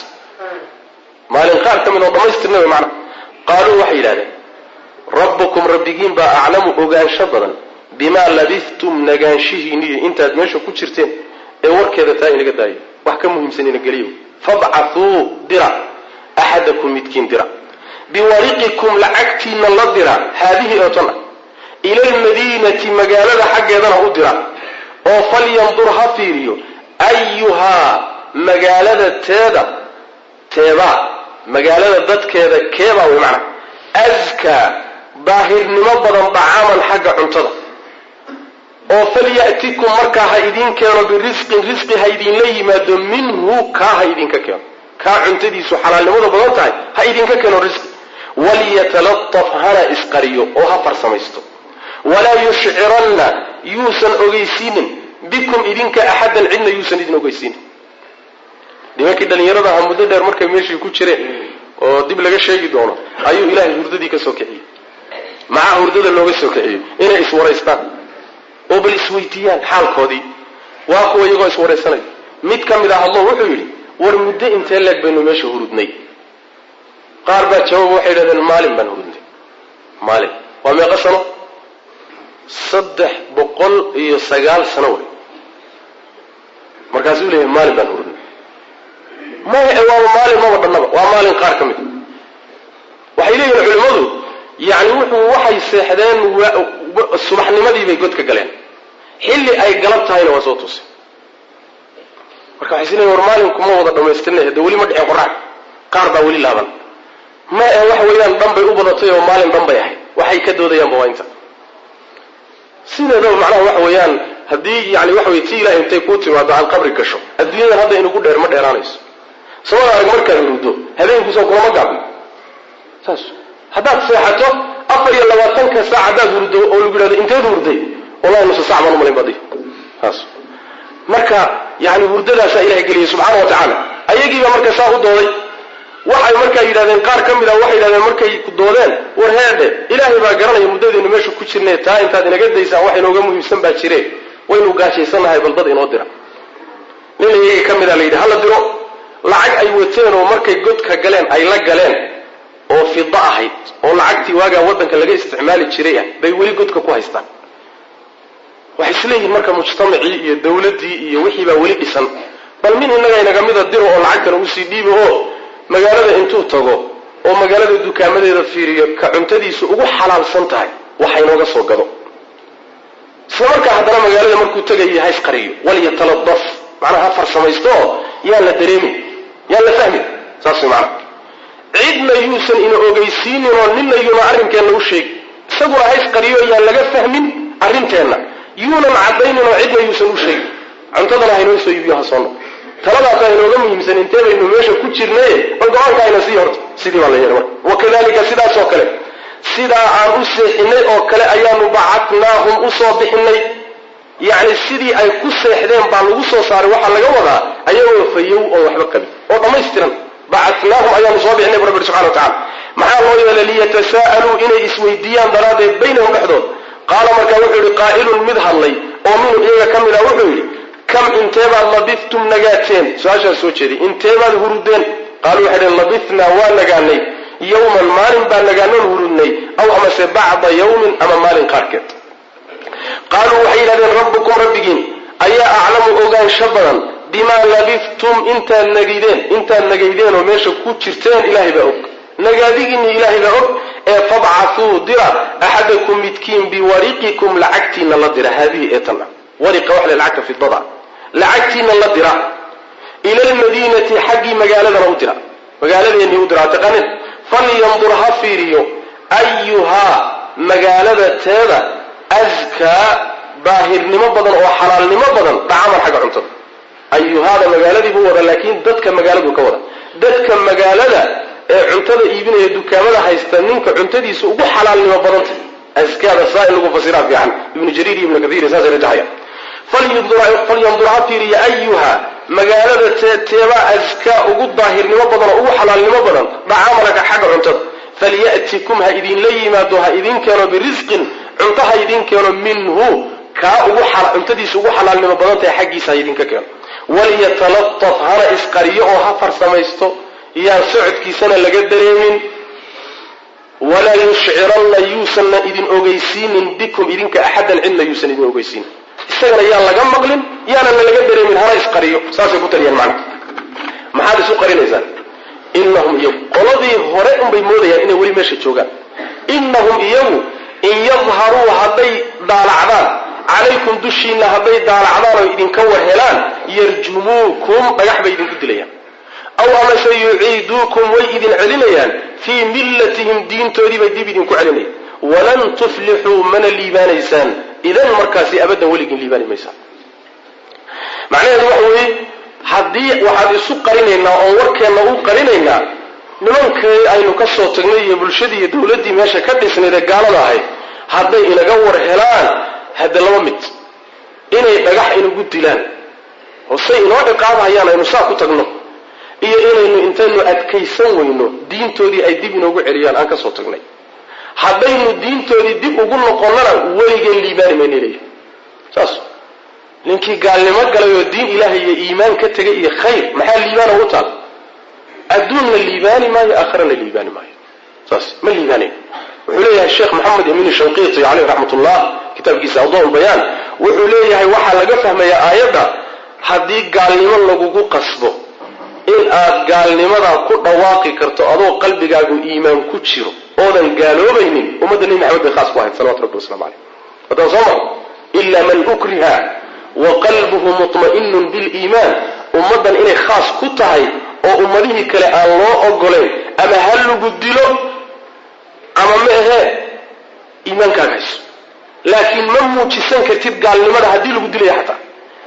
maalin qaar ka mid oo dhammaystirnay way macna. Qaaluu waxay yidhahdeen, rabbukum rabbigiin baa aclamu ogaansho badan bimaa labithtum nagaanshihiiniyo intaad meesha ku jirteen, ee warkeeda taa inaga daayo, wax ka muhiimsan ina geliyo. Fabcathuu dira, axadakum midkiin dira, biwariqikum lacagtiina la dira, haadihi oo tan ah, ila almadiinati magaalada xaggeedana u dira, oo falyandur ha fiiriyo ayuhaa magaalada teeda, teebaa magaalada dadkeeda keebaa way macna, askaa daahirnimo badan dacaaman xagga cuntada, oo falya'tikum markaa ha idiin keeno, birisqin risqi ha idinla yimaado, minhu kaa ha idinka keeno, kaa cuntadiisu xalaalnimada badan tahay ha idinka keeno risqi. Waliyatalataf hana isqariyo oo ha farsamaysto, walaa yushciranna yuusan ogeysiinin, bikum idinka, axadan cidna yuusan idin ogeysiinin. Nimankii dhallinyarada ahaa muddo dheer markay meeshii ku jireen oo dib laga sheegi doono, ayuu ilaahay hurdadii ka soo kiciyey. Maxaa hurdada looga soo kiciyey? Inay iswaraystaan oo bal isweydiiyaan xaalkoodii. Waa kuwa iyagoo iswaraysanaya, mid ka mid ah hadlo wuxuu yidhi, war muddo intee leeg baynu meesha hurudnay? Qaar baa jawaab waxay yidhahdeen, maalin baan hurudnay. Maalin waa meeqa sano? 309 sano wey. Markaasuu leeyahay maalin baan hurudnay. Maya, waaba maalin maba dhannaba, waa maalin qaar ka mid a. Waxay leeyihin culimmadu, yani wuxuu waxay seexdeen subaxnimadii bay godka galeen, xilli ay galab tahayna waa soo tusay. Marka waxay isleeyihin, war maalinkuma wada dhamaystirnay, hade weli ma dhicin qorax, qaar baa weli laaban. Ma e, waxa weeyaan dhan bay u badatay oo maalin dhan bay ahayd. Waxay ka doodayaanba waa inta. Sideedaba macnaha waxa weeyaan, haddii yani waxa wey ti ilahay intay kuu timaado aad qabri gasho, adduunyadan hadda inugu dheer ma dheeraanayso. Samada arag markaad huruddo habeenkiisoo kulama gaabno saas. Haddaad seexato 24-ka saac haddaad huruddo oo lagu yidhahdo inteed hurday, wallahi nusa sac baan umalayn badi saas. Marka yani hurdadaasaa ilahay geliyay subxaana wa tacaala. Ayagiibaa marka saa u dooday. Waxay markaa yidhahdeen qaar ka mid ah, waxay yidhahdeen markay doodeen, war heedhe, ilaahay baa garanaya muddadaynu meesha ku jirnay, taa intaad inaga daysaan wax inooga muhiimsan baa jire, waynu gaajaysannahay, bal dad inoo dira. Nin iyaga ka mid a la yidhi hala diro. Lacag ay wateen oo markay godka galeen ay la galeen oo fida ahayd oo lacagtii waagaa waddanka laga isticmaali jiray ah bay weli godka ku haystaan. Waxay isleeyihiin marka mujtamacii iyo dawladdii iyo wixii baa weli dhisan, bal min innaga inaga mida diro oo lacagtana usii dhiibo, oo magaalada intuu tago oo magaalada dukaamadeeda fiiriyo ka cuntadiisu ugu xalaalsan tahay waxa inooga soo gado. Isla markaa haddana magaalada markuu tagayo ha isqariyo, waliyataladaf, macnaha ha farsamaysto oo yaan la dareemin, yaan la fahmin, saas way macnaha. Cidna yuusan ina ogeysiinin oo ninna yuuna arrinkeenna u sheegin, isaguna ha isqariyo, yaan laga fahmin arrinteenna, yuunan caddaynin oo cidna yuusan u sheegin, cuntadana haynoo soo iibiyo, ha soo noqo. Taladaasaa inooga muhiimsan intee baynu meesha ku jirnaye, bal go-aanka ayna sii horta. Sidii baa la yeelay marka. Wakadalika sidaas oo kale, sidaa aan u seexinay oo kale ayaanu bacatnaahum usoo bixinay. Yacni sidii ay ku seexdeen baa lagu soo saaray. Waxaa laga wadaa ayagoo fayow oon waxba qabin oo dhammaystiran bacatnaahum ayaanu soo bixinay bu rabbi subxana wa tacala. Maxaa loo yeelay? Liyatasaa'aluu inay isweydiiyaan daraaddeed, baynahum dhexdood. Qaala markaa wuxuu yidhi qaa'ilun mid hadlay oo minhum iyaga ka mid ah, wuxuu yidhi, kam inteebaad labithtum nagaateen? Su-aashaas soo jeeday, inteebaad hurudeen? Qaaluu waxay dhaheen, labithnaa waa nagaanay, yawman maalin baa nagaanoon hurudnay, aw amase bacda yawmin, ama maalin qaarkeed. Qaaluu waxay yidhahdeen, rabbukum rabbigiin ayaa aclamu ogaansho badan bimaa labithtum intaad nagaydeen, intaad nagaydeen oo meesha ku jirteen ilaahay baa og, nagaadigiinni ilaahay baa og, ee fabcathuu dira, axadakum midkiin, biwariqikum lacagtiina la dira, haadihi ee tan ah. Wariqa waxa la lacagta fidada, lacagtiina la dira, ila almadiinati xaggii magaaladana u dira, magaaladeennii u dira taqaanin, falyandur ha fiiriyo ayuhaa magaalada teeda askaa daahirnimo badan oo xalaalnimo badan dacaman xagga cuntada. Ayuhaada magaaladii buu wada, laakiin dadka magaaladu ka wada, dadka magaalada ee cuntada iibinaya dukaamada haysta ninka cuntadiisa ugu xalaalnimo badanta. Askaada saa in lagu fasiraa fiican. Ibnu Jariir iyo Ibnu Kathiir saasay rajaxayaan. Falyandur ha fiiriya ayuha magaalada teebaa askaa ugu daahirnimo badan oo ugu xalaalnimo badan dacaamana xagga cuntada. Falya'tikum ha idinla yimaado, ha idin keeno, birisqin cunto ha idin keeno, minhu kaa ugu cuntadiisa ugu xalaalnimo badan tahay xaggiisa ha idinka keeno. Waliyatalataf hana isqariyo oo ha farsamaysto, yaan socodkiisana laga dareemin. Walaa yushciranna yuusanna idin ogeysiinin bikum idinka axadan cidna yuusan idin ogeysiinin, isagana yaan laga maqlin, yaanana laga dareemin, hana isqariyo. Saasay ku taliyaan macna. Maxaad isu qarinaysaan? Inahum iyagu qoladii hore unbay moodayaan inay weli meesha joogaan. Inahum iyagu in yadharuu hadday daalacdaan calaykum dushiina, hadday daalacdaan oo idinka war helaan, yarjumuukum dhagax bay idinku dilayaan, aw amase yuciiduukum way idin celinayaan, fii millatihim diintoodii bay dib idinku celinayaan. Walan tuflixuu mana liibaanaysaan idan markaasi abadan, weligin liibaani maysaan. Macnaheedu waxa weeye, haddii waxaad isu qarinaynaa oon warkeenna u qarinaynaa nimankii aynu ka soo tagnay iyo bulshadii iyo dawladdii meesha ka dhisnayd ee gaalada ahayd, hadday inaga war helaan, hadda laba mid: inay dhagax inagu dilaan oo say inoo ciqaabhayaan aynu saa ku tagno, iyo inaynu intaynu adkaysan weyno diintoodii ay dib inoogu celiyaan aan ka soo tagnay. Haddaynu diintoodii dib ugu noqonnana weligeen liibaani mayna leeyahay. Saas ninkii gaalnimo galay oo diin ilaahay iyo iimaan ka tegay iyo khayr, maxaa liibaana u taal? Adduunna liibaani maayo, aakhirana liibaani maayo. Saas ma liibaanayn. Wuxuu leeyahay Sheekh Maxamed Amiin Shanqiiti caleyh raxmatullah kitaabkiisa Adaa Lbayaan, wuxuu leeyahay waxaa laga fahmayaa aayadda haddii gaalnimo lagugu qasbo in aad gaalnimadaa ku dhawaaqi karto adoo qalbigaagu iimaan ku jiro oodan gaaloobaynin. Ummadda Nebi Maxamed bay khaas ku ahayd salawatu rabbi waslamu caleyh. Haddaan soo maro ilaa man ukriha wa qalbuhu mutma'inun biliimaan, ummaddan inay khaas ku tahay oo ummadihii kale aan loo ogolayn, ama ha lagu dilo ama ma ahee iimaankaaga hayso, laakiin ma muujisan kartid gaalnimada haddii lagu dilaya xataa.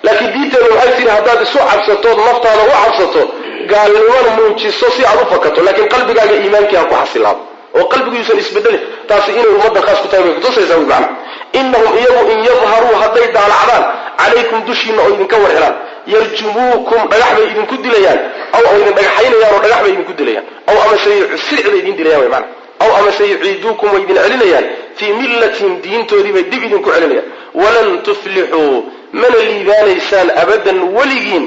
Laakiin diinteenu waxay tiri haddaad isu cabsatood naftaada u cabsato, gaalnimada muujiso si aad u fakato, laakiin qalbigaaga iimaankii ha ku xasilaado oo qalbiguusan isbedelin. Taasi inay ummaddan khaas ku tahay bay kutusaysaa wy macana. Inahum iyagu in yadharuu hadday daalacdaan calaykum dushiina oo idinka war helaan, yarjumuukum dhagax bay idinku dilayaan, aw idin dhagaxaynayaan oo dhagax bay idinku dilayaan, aw amase sirci bay idin dilayaan wy macana, aw amase yuciiduukum way idin celinayaan fii millatihim diintoodii bay dib idinku celinayaan. Walan tuflixuu mana liibaanaysaan abadan weligiin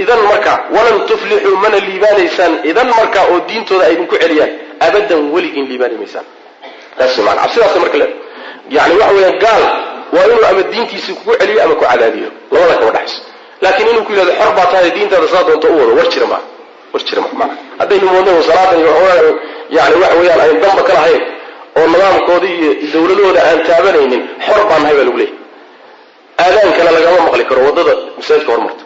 idan markaa, walan tuflixuu mana liibaanaysaan idan markaa oo diintooda ay idinku celiyaan, abadan weligiin liibaani maysaan. Taas maana cabsidaas marka le yani waxa weeyaan gaal waa inuu ama diintiisii kugu celiyo ama ku cadaadiyo, labada kama dhexayso. Laakiin inuu ku yidhahdo xor baa tahay, diintaada saa doonto u wado, war jira maa, war jira ma maana. Haddaynu moodno salaadan iyo yani waxa weeyaan ayn danba ka lahayn oo nidaamkooda iyo dawladahooda aan taabanaynin, xor baan nahay baa lagu leeyahy. Aadaankana lagama maqli karo waddada masaajidka hormarta,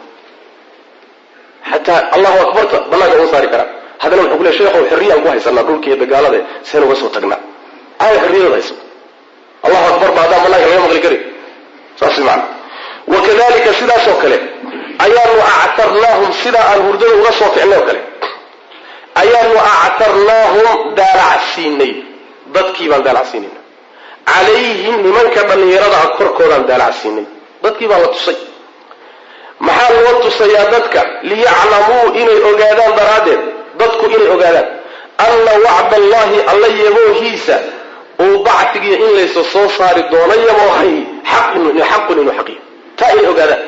xataa allahu akbarta banaanka uga saari karaa. Haddana wuxuu ku leey sheekhow xorriyaan ku haysanaa dhulkiiyo dagaalade, seen uga soo tagnaa? Aaya xorriyadooda haysato, allahu akbar ba haddaan banaanka laga maqli karin. Saas macana. Wakadalika sidaasoo kale ayaanu actarnaahum, sidaa aan hurdada uga soo kicnay oo kale ayaanu actarnaahum daalacsiinay, dadkii baan daalacsiinayna, calayhim nimanka dhallinyarada ah korkoodaan daalacsiinay, dadkii baa la tusay. Maxaa loo tusayaa dadka? Liyaclamuu inay ogaadaan daraaddeed, dadku inay ogaadaan anna wacda allahi alla yaboohiisa uu bactigiiyo in laysa soo saari doono yaboohay xaqun inuu xaqiyo, taa inay ogaadaan.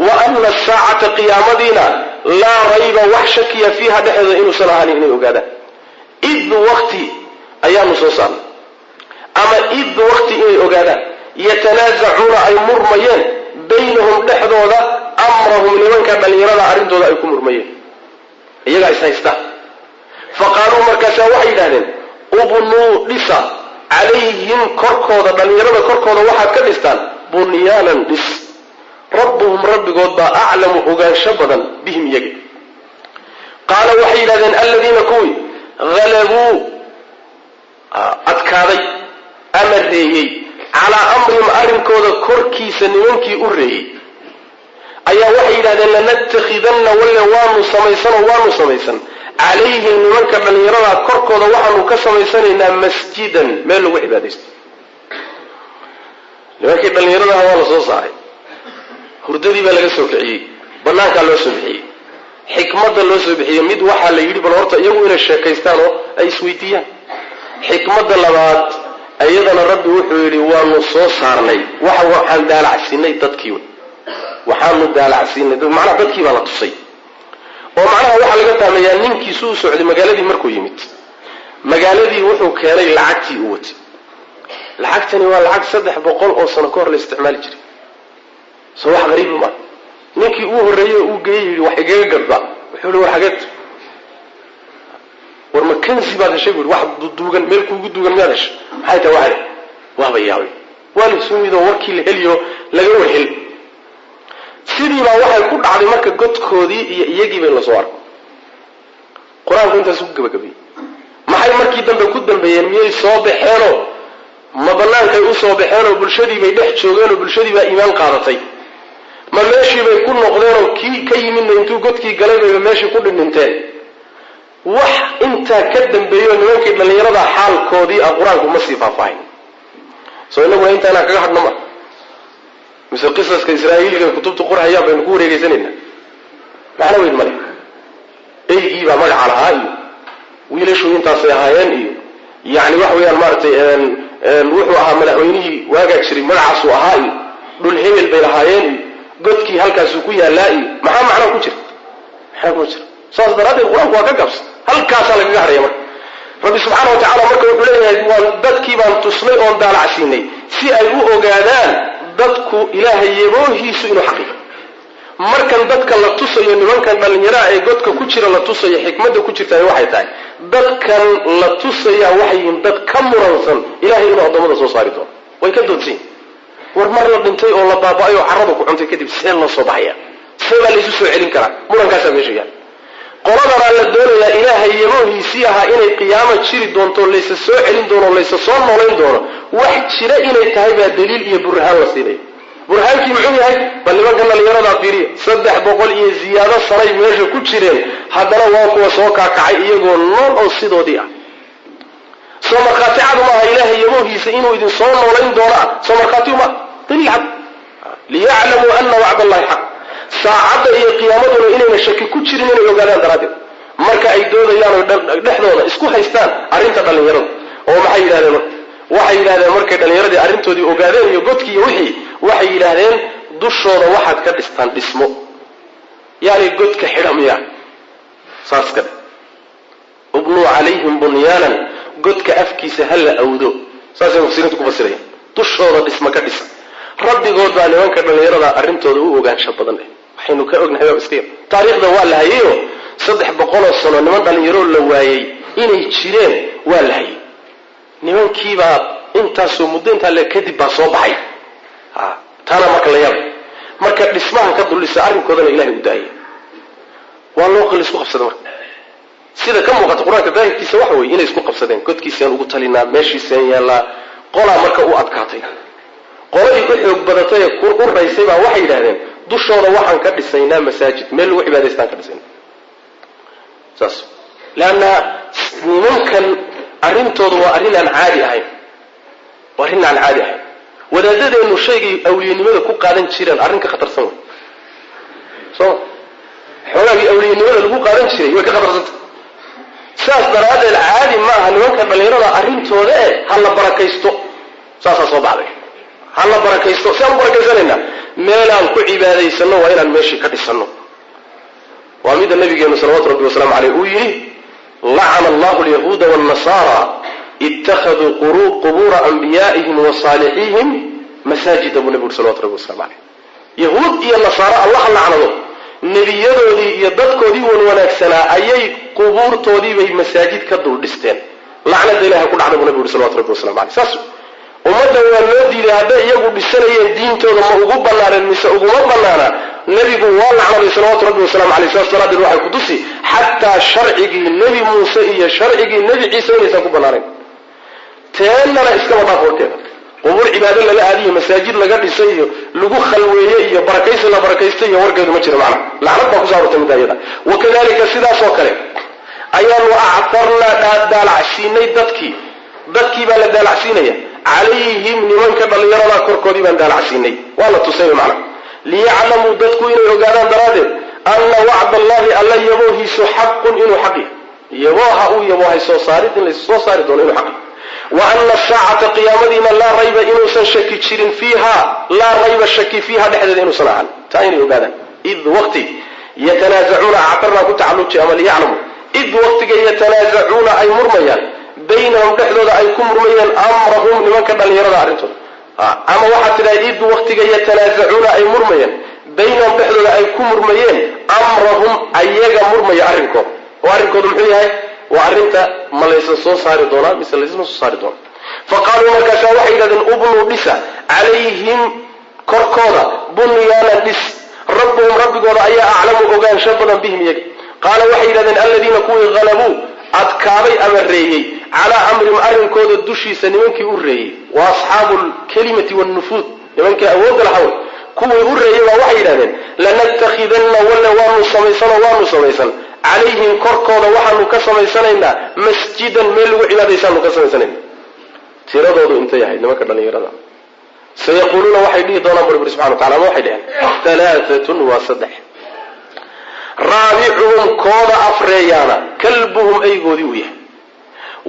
Wa ana asaacata qiyaamadiina laa rayba wax shakiya fiiha dhexdeeda inuusan ahaanin inay ogaadaan. Id waqti ayaanu soo saarnay, ama id waqti inay ogaadaan yatanaasacuuna ay murmayeen baynahum dhexdooda amrahum nimanka dhallinyarada arrintooda ay ku murmayeen, iyagaa is haysta. Fa qaaluu markaasaa waxay yidhahdeen ubnuu dhisa calayhim korkooda, dhallinyarada korkooda waxaad ka dhistaan bunyaanan dhis, rabbuhum rabbigood baa aclamu ogaansho badan bihim iyaga. Qaala waxay yidhahdeen aladiina kuwii halabuu adkaaday ama reeyey calaa amrihim arrinkooda korkiisa nimankii u reeyey ayaa waxay yidhahdeen lanattakhidanna walle waanu samaysanoo waanu samaysan calayhim nimanka dhallinyarada korkooda waxaanu ka samaysanaynaa masjidan meel lagu cibaadaysto. Nimankii dhallinyaradaha waa la soo saaray, hurdadii baa laga soo kiciyey, banaankaa loo soo bixiyey. Xikmadda loo soo bixiyey mid waxaa la yidhi bal horta iyagu inay sheekaystaan oo ay isweydiiyaan. Xikmadda labaad iyadana Rabbi wuxuu yidhi waanu soo saarnay, waxaan daalacsiinay dadkii, waxaanu daalacsiinay macnaha dadkii baa la tusay. Oo macnaha waxaa laga fahmayaa ninkiisu u socday magaaladii markuu yimid, magaaladii wuxuu keenay lacagtii uu watay. Lacagtani waa lacag 300 oo sano ka hor la isticmaali jiray, soo wax qariiba maa. Ninkii uu horreeyey uu geeyey yidhi wax igaga gadba, wuxuu yihi war xageed, war ma kansi baad heshay bu yidhi, wax duugan meel kuugu duugan miyaad heshay? Maxay tahay waxani? Waaba yaabay, waa la isu midoo warkii la heliyo laga warhel. Sidiibaa waxay ku dhacday marka godkoodii iyo iyagiiba in lasoo arko. Qur-aanku intaas ku gabagabiyey. Maxay markii dambe ku dambeeyeen? Miyay soo baxeenoo ma bannaankay usoo baxeenoo bulshadiibay dhex joogeenoo bulshadii baa iimaan qaadatay? Ma meeshiibay ku noqdeenoo kii ka yimidna intuu godkii galay bayba meeshii ku dhindhinteen? Wax intaa ka dambeeyo nimankii dhallinyarada xaalkoodii ah qur-aanku ma sii faahfaahin. Soo inaguna intaanaan kaga hadhno ma mise qisaska israa'iiliga kutubta qorhayaan baynu ku wareegeysanaynaa? Macno weyn male. Eygii baa magaca lahaa iyo wiilashu intaasay ahaayeen iyo yacni waxa weeyaan maaragtay wuxuu ahaa madaxweynihii waagaa jiray magacaasuu ahaa iyo dhul hebel bay lahaayeen iyo godkii halkaasuu ku yaallaa iyo maxaa macnaa ku jira? Maxnaa kuma jira. Saas daraaddeed qur-aanku waa ka gabsa, halkaasaa lagaga hadhaya. Marka Rabbi subxaana wa tacala marka wuxuu leeyahay waan dadkii baan tusnay oon daalacsiinay si ay u ogaadaan dadku Ilaahay yaboohiisu inuu xaqiiqo. Markan dadka la tusayo nimankan dhallinyaraha ee godka ku jira la tusayo, xikmadda ku jirta waxay tahay dadkan la tusayaa waxay yihiin dad ka muransan Ilahay inuu addoommada soo saari doono. Way ka doodsan yihin, war mar la dhintay oo la baaba-ay oo carradu ku cuntay kadib see loo soo baxaya, see baa laysu soo celin karaa? Murankaasaa meesha yaal. Qoladanaa la doonayaa Ilaahay yaboohiisii ahaa inay qiyaamo jiri doonto, laysa soo celin doono, laysa soo noolayn doono, wax jira inay tahay baa daliil iyo burhaan la siinaya. Burhaankii muxuu yahay? Bal nimanka dhallinyaradaa fiiriya, 300 iyo ziyaado sanay meesha ku jireen, haddana waa kuwa soo kaakacay iyagoo nool oo sidoodii ah. Soo markhaati cad maaha Ilaahay yaboohiisa inuu idin soo noolayn doonaa? Soo markhaati uma daliil cad? Liyaclamuu ana wacd allahi xaq. Saacadda iyo qiyaamaduna inayna shaki ku jirin inay ogaadaan daraaddeed marka ay doodayaan oo dhexdooda isku haystaan arrinta dhallinyarada. Oo maxay yidhahdeen marka? Waxay yidhahdeen markay dhallinyaradii arrintoodii ogaadeen iyo godkii iyo wixii, waxay yidhaahdeen dushooda waxaad ka dhistaan dhismo, yani godka xidha miya saas ka dhe, ubnuu calayhim bunyaanan, godka afkiisa ha la awdo. Saasay mufsiriintu ku fasirayaan, dushooda dhismo ka dhisa. Rabbigood baa nimanka dhallinyarada arrintooda u ogaansha badan eh, waxaynu ka ognahay waa iska yar. Taariikhda waa la hayayoo 300 sano niman dhallinyaroo la waayey inay jireen waa la hayay. Nimankiibaa intaasoo muddo intaa le kadib baa soo baxay. Taana marka la yaabay, marka dhismaha ka duldhisa arrinkoodana Ilahay u daayay, waa loo qal isku qabsada. Marka sida ka muuqata qur-aanka daahirkiisa waxa weye inay isku qabsadeen, godkiisaan ugu talinaa, meeshiisaan yaallaa. Qolaa marka u adkaatay, qoladii u xoog badatay ee u raysay baa waxay yidhahdeen dushooda waxaan ka dhisaynaa masaajid, meel lagu cibaadaystaan ka dhisaynaa. Saas leanna nimankan arrintoodu waa arrin aan caadi ahayn, waa arrin aan caadi ahayn. Wadaadadeennu shaygay awliyanimada ku qaadan jireen arrin ka khatarsan wey, sooma? Xoogaagii awliyanimada lagu qaadan jiray way ka khatarsantah. Saas daraaddeed caadi ma aha nimanka dhallinyarada arrintooda e, ha la barakaysto. Saasaa soo baxday, ha la barakaysto. Si aan u barakaysanaynaa meelaan ku cibaadaysano waa inaan meeshii ka dhisano. Waa midda nabigeenu salawatu rabbi wasalaamu caleyh uu yidhi lacana allahu alyahuuda waalnasaara ittakhaduu qubuura anbiyaa'ihim wa saalixiihim masaajida buu nabigu uri salawatu rabbi wasalamu caleyh. Yahuud iyo nasaaro allaha lacnado, nebiyadoodii iyo dadkoodii wan wanaagsanaa ayay qubuurtoodiibay masaajid ka dul dhisteen, lacnada ilahay ku dhacda buu nabigu uri salawatu rabbi wasalamu caleyh. Saas ummadda waa loo diiday, hadday iyagu dhisanayeen diintooda ma ugu banaaneen mise uguma banaana? Nebigu waa lacnaday salawaatu rabbi wasalamu caleyh. Saas daraaddeed waxay kutusi xataa sharcigii Nebi Muuse iyo sharcigii Nebi Ciise inaysan ku banaanayn. Teennana iskaba dhaaf warkeeda, qubuur cibaado lala aadiyo, masaajid laga dhisay iyo lagu khalweeye iyo barakaysi la barakaystay iyo warkeedu ma jiro macna. Lacnad baa kuso arortay midda iyada. Wakadalika sidaasoo kale ayaanu actarnaa daalacsiinay dadkii, dadkii baa la daalacsiinaya. Calayhim nimanka dhallinyaradaa korkoodii baan daalacsiinay, waa la tusay macna, liyaclamuu dadku inay ogaadaan daraaddeed ana wacd allahi alla yaboohiisu xaqun inuu xaq yahay, yabooha uu yaboohay soo saarid in lays soo saari doono inuu xaq yahay, wa ana asaacata qiyaamadiina laa rayba inuusan shaki jirin fiiha, laa rayba shaki fiiha dhexdeeda inuusan ahaan, taa inay ogaadaan. Id waqti yatanaasacuuna actarnaa ku tacalluji ama liyaclamuu, id waqtiga yatanaasacuuna ay murmayaan baynahum dhexdooda ay ku murmayeen amrahum nimanka dhallinyarada arrintooda, ama waxaad tidhaha id waqtiga yatanaasacuuna ay murmayeen baynahum dhexdooda ay ku murmayeen amrahum ayaga murmaya arrinkooda. Oo arrinkoodu muxuu yahay? Waa arrinta ma laysan soo saari doonaa mise laysma soo saari doonaa. Fa qaaluu markaasaa waxay yidhahdeen ubnuu dhisa calayhim korkooda bunyaanan dhis, rabbuhum rabbigooda ayaa aclamu ogaansho badan bihim iyaga. Qaala waxay yidhahdeen aladiina kuwii halabuu adkaaday ama reeyey calaa amrihim arrinkooda dushiisa nimankii u reeyey, wa asxaabu lkalimati waalnufuud, nimankii awoodda lahaa wey, kuwii u reeyey baa waxay yidhahdeen lanattakhidanna walle waanu samaysanoo waanu samaysan calayhim korkooda waxaanu ka samaysanaynaa masjidan meel lagu cibaadaysaanu ka samaysanayna. Tiradoodu intay ahayd nimanka dhallinyarada? Sayaquuluuna waxay dhihi doonaan bu rabbi subxana wa tacala, ama waxay dheheen halaaatun waa saddex, raabicuhum kooda afreeyaana kalbuhum eygoodii uu yahay,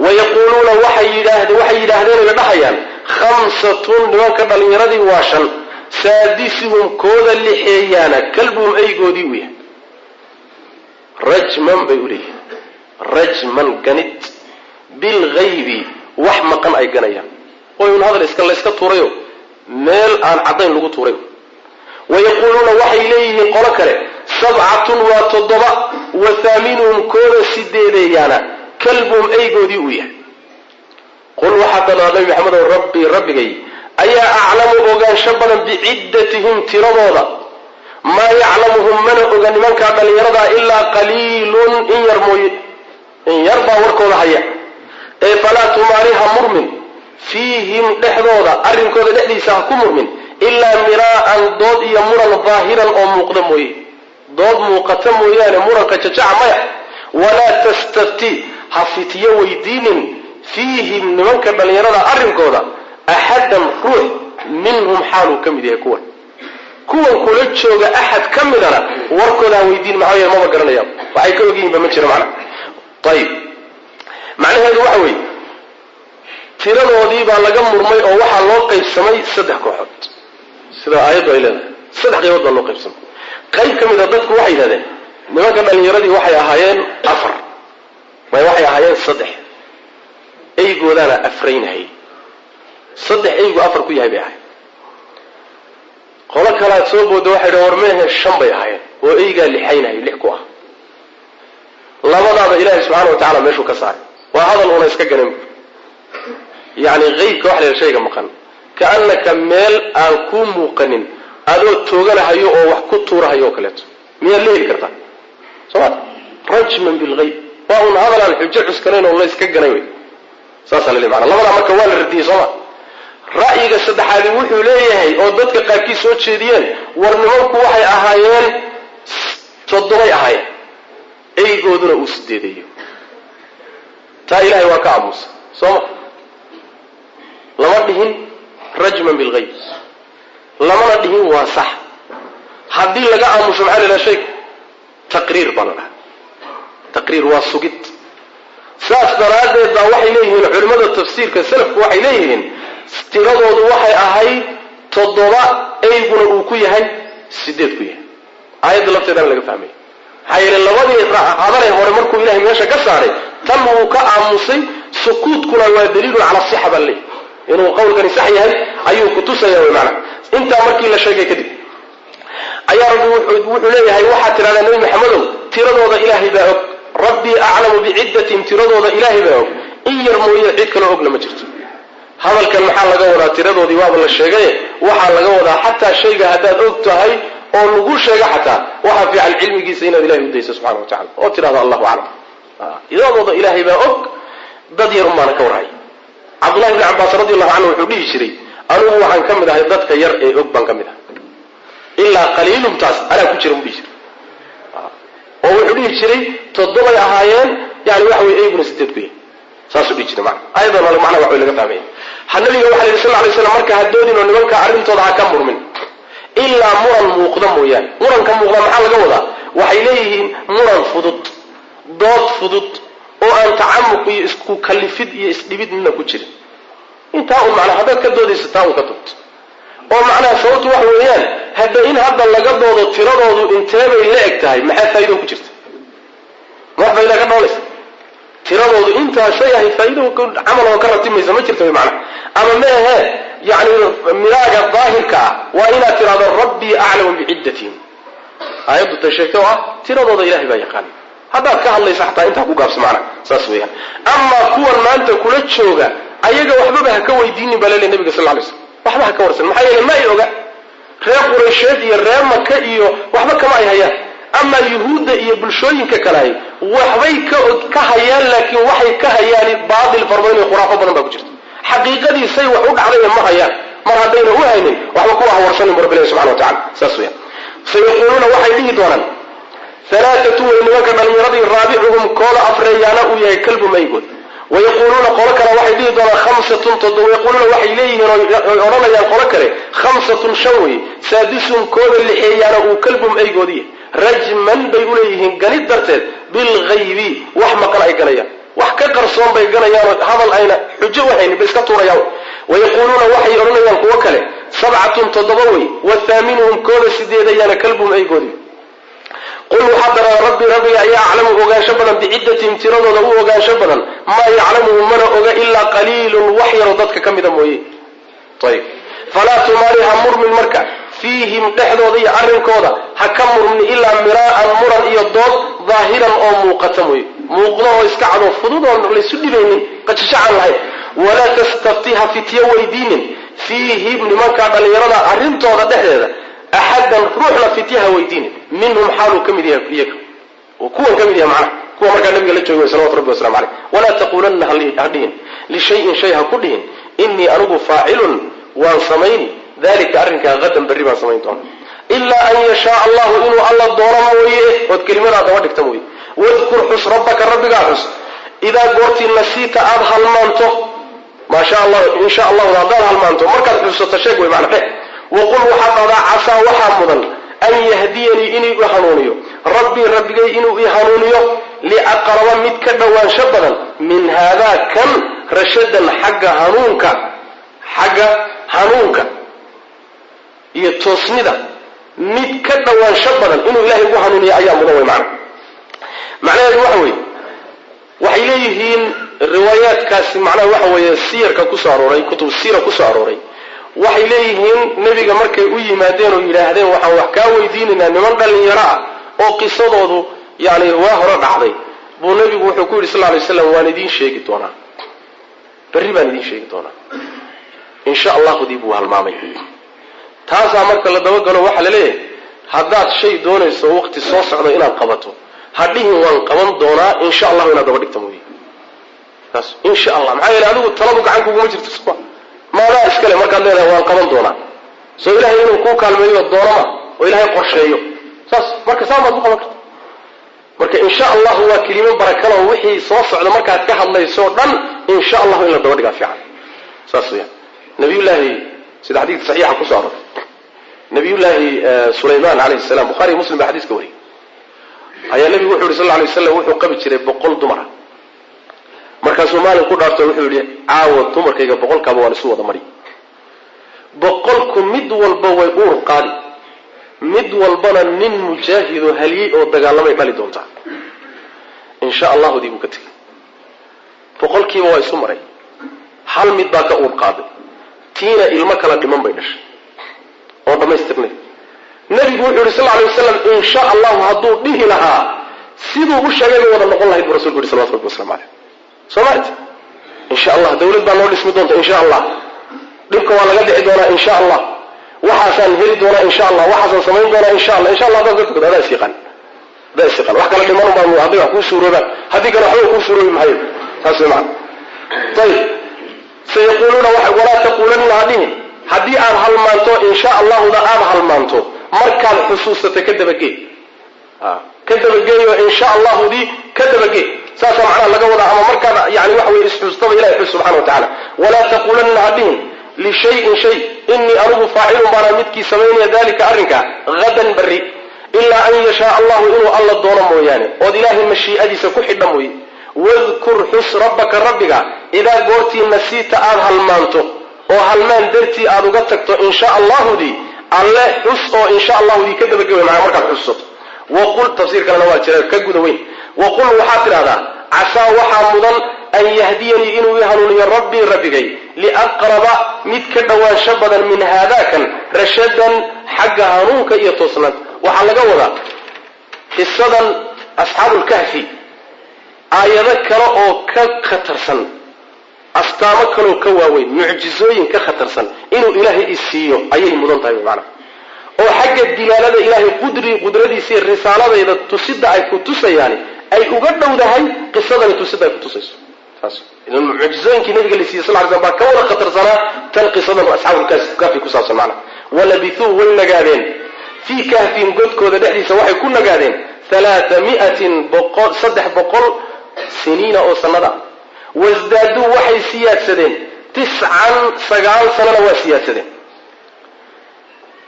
wayaquuluuna waxay yidhaahdeen oy dhahayaan khamsatun nimanka dhallinyaradii waa shan, saadisuhum kooda lixeeyaana kalbuhum eygoodii uu yahay. Rajman bay u leeyihin, rajman ganid bilghaybi wax maqan ay ganayaan, oy un hadal iska layska tuurayo meel aan caddayn lagu tuuray. Wayaquuluuna waxay leeyihiin qolo kale sabcatun waa toddoba, wa haaminuhum kooda sideedeeyaana kalbuhum eygoodii uu yahay. Qul waxaa tadhaa nabi maxamedow rabbii rabbigay ayaa aclamu ogaansho badan biciddatihim tiradooda, maa yaclamuhum mana oga nimankaa dhallinyaradaa ilaa qaliilun in yar mooye, in yar baa warkooda haya. Ee falaa tumaari ha murmin fiihim dhexdooda, arrinkooda dhexdiisa ha ku murmin ilaa miraa'an dood iyo muran daahiran oo muuqda mooye, dood muuqata mooyaane muranka jajaca maya. Walaa tastafti ha fitiyo weydiinin fiihim nimanka dhallinyarada arrinkooda axadan ruux minhum xaaluu ka mid yahay kuwan, kuwan kula jooga axad ka midana warkooda ha weydiin, maxaa yeele maba garanayaan, waxay ka ogyihiinba ma jiro macna. Ayib, macnaheedu waxa weeye tiradoodii baa laga murmay oo waxaa loo qaybsamay saddex kooxood, sida aayaddu ay leedahay saddex qaybood baa loo qaybsamay. Qayb ka mid a dadku waxay yidhahdeen nimanka dhallinyaradii waxay ahaayeen afar, may waxay ahaayeen saddex, eygoodaana afraynahayay, saddex eygu afar ku yahay bay ahayen. Qolo kalaad soo booda waxay dhaheen war meehe shan bay ahaayeen oo eygaa lixaynahayay, lix ku ah. Labadaaba ilaahay subxaana wa tacala meeshuu ka saaray, waa hadal una iska ganan, yacni haybka waxa la yidhaha shayga maqan, kaanaka meel aan kuu muuqanin adoo tooganahayo oo wax ku tuurahayo oo kaleeto, miyaad la heli kartaa? Soo ma rajman bilghayb waa un hadal aan xujo cuskanayn oo la iska ganay wey, saasaa la leey macana. Labadaa marka waa la radiyey sooma. Ra'yiga saddexaadi wuxuu leeyahay oo dadka qaarkiis soo jeediyeen, war nimanku waxay ahaayeen toddobay ahaayeen, eygooduna uu sideedeeyo, taa ilahay waa ka aamusa sooma, lama dhihin rajman bilghayb, lamana dhihin waa sax. Haddii laga aamuso maxaa la yidhaha shayga? Taqriir baa la dhaha, taqriir waa sugid. Saas daraaddeed baa waxay leeyihiin culimmada tafsiirka salafku waxay leeyihiin tiradoodu waxay ahayd toddoba, eyguna uu ku yahay sideed ku yahay, aayadda lafteedana laga fahmaya. Maxaa yeele labadii hadalay hore markuu ilahay meesha ka saaray tan wuu ka aamusay, sukuudkuna waa daliilun cala sixa baa laleeyahy, inuu qowlkani sax yahay ayuu kutusaya wy maanaa. Intaa markii la sheegay kadib ayaa rabbi wuxuu leeyahay waxaad tidhahdaa nabi maxamedow tiradooda ilaahay baa og, rabbii aclamu biciddatihim, tiradooda ilaahay baa og, in yar mooye cid kaloo ogna ma jirto. Hadalkan maxaa laga wadaa? Tiradoodii waaba la sheegaye, waxaa laga wadaa xataa shayga haddaad og tahay oo lagu sheego xataa waxaa fiican cilmigiisa inaad ilahay udayso subxana wa tacala oo tidhahdo allahu aclam, tiradooda ilaahay baa og, dad yar unbaana ka warhay. Cabdullahi bni cabbaas radi allahu canhu wuxuu dhihi jiray anigu waxaan ka mid ahay dadka yar ee og baan ka mid ahay, ilaa qaliilum taas anaa ku jira buu dhihi jiray, oo wuxuu dhihi jiray toddobay ahaayeen, yani waxa weye eyguna sideed ku yahay. Saasuu dhihi jiray macna. Ayadana macnaha wax way laga fahmaya. Ha nabiga waxaa la yidhi sal lla alay slam, marka ha doodin oo nimanka arrintooda ha ka murmin, ilaa muran muuqda mooyaane. Muranka muuqda maxaa laga wadaa? Waxay leeyihiin muran fudud, dood fudud oo aan tacamuq iyo isku kalifid iyo isdhibid midna ku jirin. Intaa un macnaa haddaad ka doodayso, taa un ka dood. Oo macnaha sababtu waxa weeyaan, hadda in hadda laga doodo tiradoodu inteebay la eg tahay, maxaa faa'ido ku jirta? Ma wax faa'idaa ka dhalanaysa? Tiradoodu intaasay ahay, faa'ido camal oo ka ratimaysa ma jirta wy macnaha. Ama ma ahee, yacni miraaga daahirka ah waa inaad tidhahdo rabbii aclamu biciddatihim, aayaddu tay sheegtay oo ah tiradooda ilahay baa yaqaan. Haddaad ka hadlaysa xataa intaa ku gaabso macnaha, saas weeyaan. Amaa kuwan maanta kula jooga, ayaga waxbaba ha ka weydiinin baa laleeyahy nabiga sal lla lay slam, waxba ha ka warsan. Maxaa yeele ma ay oga, reer Quraysheed iyo reer Maka iyo waxba kama ay hayaan. Amaa yuhuudda iyo bulshooyinka kalehay waxbay ka hayaan, laakiin waxay ka hayaan baatil fara badan iyo khuraafo badan baa ku jirta. Xaqiiqadiisay wax u dhacdayna ma hayaan. Mar haddayna u haynin, waxba kuwa ha warsanin bu rabbi ilahi subxana wa tacala, saas weeyaan. Sayaquuluuna, waxay dhihi doonaan, halaatatun way nimanka dhallinyaradii, raabicuhum, kooda afreeyaana uu yahay, kalbuhum, aygood. Wayaquuluuna, qolo kale waxay dhihi doonaan, khamsatun, toddoba. Wayaquuluuna, waxay leeyihiin oy odhanayaan qolo kale, khamsatun, shan wey, saadisuhum, kooda lixeeyaana uu kalbuhum, aygoodi yahay. Rajman bay uleeyihiin, ganid darteed, bilghaybi, wax maqan ay ganayaan, wax ka qarsoon bay ganayaanoo hadal ayna xujo u haynin bay iska tuurayaan. Wayaquuluuna, waxay odhanayaan kuwo kale, sabcatun, toddoba wey, wa thaaminuhum, kooda sideedayaana, kalbuhum, aygoodi. Qul, waxaa daraa, rabbi, rabbiga ayaa aclamu, ogaansho badan, biciddatihim, tiradooda u ogaansho badan. Maa yaclamuhu, mana oga, ilaa qaliilun, wax yaroo dadka ka mida mooye. Ayib, falaa tumaari, ha murmin marka, fiihim, dhexdooda iyo arrinkooda ha ka murmin, ilaa miraa'an, muran iyo dood, daahiran, oo muuqata mooye, muuqdo oo iska cado, fudud oon laysu dhibaynin, qajasho aan lahayn. Walaa tastafti, ha fityo weydiinin, fiihim, nimankaa dhallinyarada arrintooda dhexdeeda, axadan, ruuxna fitya ha weydiinin, minhum, xaaluu ka mid yahay iyaga, oo kuwan ka mid yahay macnaha, kuwa markaa nabiga la joogay salawatu rabbi waslamu caleyh. Walaa taquulanna, ha dhihin, lishayin, shay ha ku dhihin, inii anigu faacilun, waan samayni, dalika, arrinkaa, hadan, berri baan samayn doona, ilaa an yashaa allahu, inuu alla doono mooye, ood kelimadaa daba dhigta mooye. Wadkur, xus, rabbaka, rabbigaa xus, idaa goortii nasiita, aada halmaanto, maa sha allah, insha allahu haddaad halmaanto, markaad xusato sheeg wey macna dheh. Waqul, waxaad dhahdaa, casaa, waxaa mudan, an yahdiyanii, inuu i hanuuniyo, rabbii, rabbigay inuu i hanuuniyo, liaqraba, mid ka dhowaansho badan, min haadaa, kan, rashadan, xagga hanuunka, xagga hanuunka iyo toosnida mid ka dhowaansho badan inuu ilahay ugu hanuuniyo ayaa mudan wey macna. Macnaheedu waxa weeye, waxay leeyihiin riwaayaadkaasi, macnaha waxa weeye siyarka kusoo arooray, kutub siira kusoo arooray, waxay leeyihiin nebiga markay u yimaadeen oo yidhaahdeen, waxaan wax kaa weydiinaynaa niman dhallinyaro ah oo qisadoodu yani waa hore dhacday, buu nebigu wuxuu ku yidhi sal lay slam, waan idiin sheegi doonaa, berri baan idiin sheegi doonaa, insha allahudii buu halmaamay. Taasaa marka la dabagalo waxaa la leeyahay, haddaad shay doonayso waqti soo socda inaad qabato, ha dhihin waan qaban doonaa, insha allahu inaad daba dhigta mooye. Taas insha allah, maxaa yeele adigu taladu gacan kuguma jirto, soma maadaa iskale. Markaad leedahay waan qaban doonaa, soo ilahay inuu kuu kaalmeeyo doonama oo ilaahay qorsheeyo, saas marka saan baad ku qaban karta. Marka insha allahu waa kelimo barakalo, wixii soo socda markaad ka hadlayso dhan insha allahu in la daba dhigaa fiican, saas weyaan. Nabiyullaahi, sida xadiidka saxiixa kusoo aroray, nabiyullaahi Sulayman calayhi salam, Bukhari, Muslim baa xadiiska wariyay, ayaa nebigu wuxu yidhi sal lla alay waslam, wuxuu qabi jiray 100 dumara. Markaasuu maalin ku dhaarto, wuxuu yidhi, caawa dumarkayga 100kaaba waan isu wada mari, 100ku mid walba way uur qaadi, mid walbana nin mujaahidoo haliyey oo dagaalamay dhali doontaa, insha allahudii buu ka tegey. 100kiiba waa isu maray, hal mid baa ka uur qaaday, tiina ilmo kala dhiman bay dhashay oo dhammaystirnay. Nebigu wuxuu yidhi sal alay wasalam, insha allahu hadduu dhihi lahaa, siduu u sheegay bay wada noqon lahayd, buu rasulku yidhi salawatu rabbi waslamu caleyh. Soo maarti, insha allah dawlad baa noo dhismi doonta, insha allah dhibka waa laga dhici doonaa, insha allah waxaasaan heli doonaa, insha allah waxaasaan samayn doonaa, insha allah. Insha allah haddaad ka tagto, adaa is yaqaan, adaa is yaqaan. Wax kala dhiman baa hadday wax kuu suuroobaan, haddii kale waxba kuu suuroobi maayo, taas way macana. Ayib, sayaquuluuna, walaa taquulanna, ha dhihin, haddii aad halmaanto, insha allahuda aada halmaanto, markaad xusuusata ka dabagee, ka dabageeyo, insha allahudii ka dabagee. Saasaa macnaha laga wadaa. Ama markaad yani waxa weye isxuustaba ilahay xus subxana wa tacala. Walaa taquulanna hadhihin lishayin shay inii anugu faacilun baana midkii samaynaya dalika arrinka hadan barri, ilaa an yashaa allahu inuu alla doono mooyaane, ood ilaahay mashii'adiisa ku xidha mooye. Wadkur xus rabbaka rabbiga idaa goortii nasiita aada halmaanto oo halmaan dartii aada uga tagto insha allahudii alle xus, oo insha allahudii ka dabagabay macnaa markaad xususato. Waqul, tafsiir kalena waa jira ka guda weyn. Waqul waxaad tidhahdaa casaa waxaa mudan an yahdiyanii inuu i hanuuniyo rabbii rabbigay liaqraba mid ka dhowaansho badan min haadaakan rashadan xagga hanuunka iyo toosnaanta. Waxaa laga wadaa qisadan asxaabulkahfi aayado kale oo ka khatarsan, astaamo kaleoo ka waaweyn, mucjizooyin ka khatarsan inuu ilaahay isiiyo ayay mudan tahay macnaha, oo xagga dilaalada ilaahay qudradiisa iyo risaaladayda tusida ay ku tusayaani ay uga dhowdahay qisadani tusida ay ku tusayso. Saas idan mucjizooyinkii nabiga la siiyey sal ly slam baa ka wada khatarsanaa tan qisadan asxaabulkahfi ku saabsan macnaha. Walabithuu way nagaadeen fii kahfihim godkooda dhexdiisa waxay ku nagaadeen 300 300 siniina oo sanada ah. Wasdaaduu waxay siyaadsadeen 9 9 sanana waa siyaadsadeen.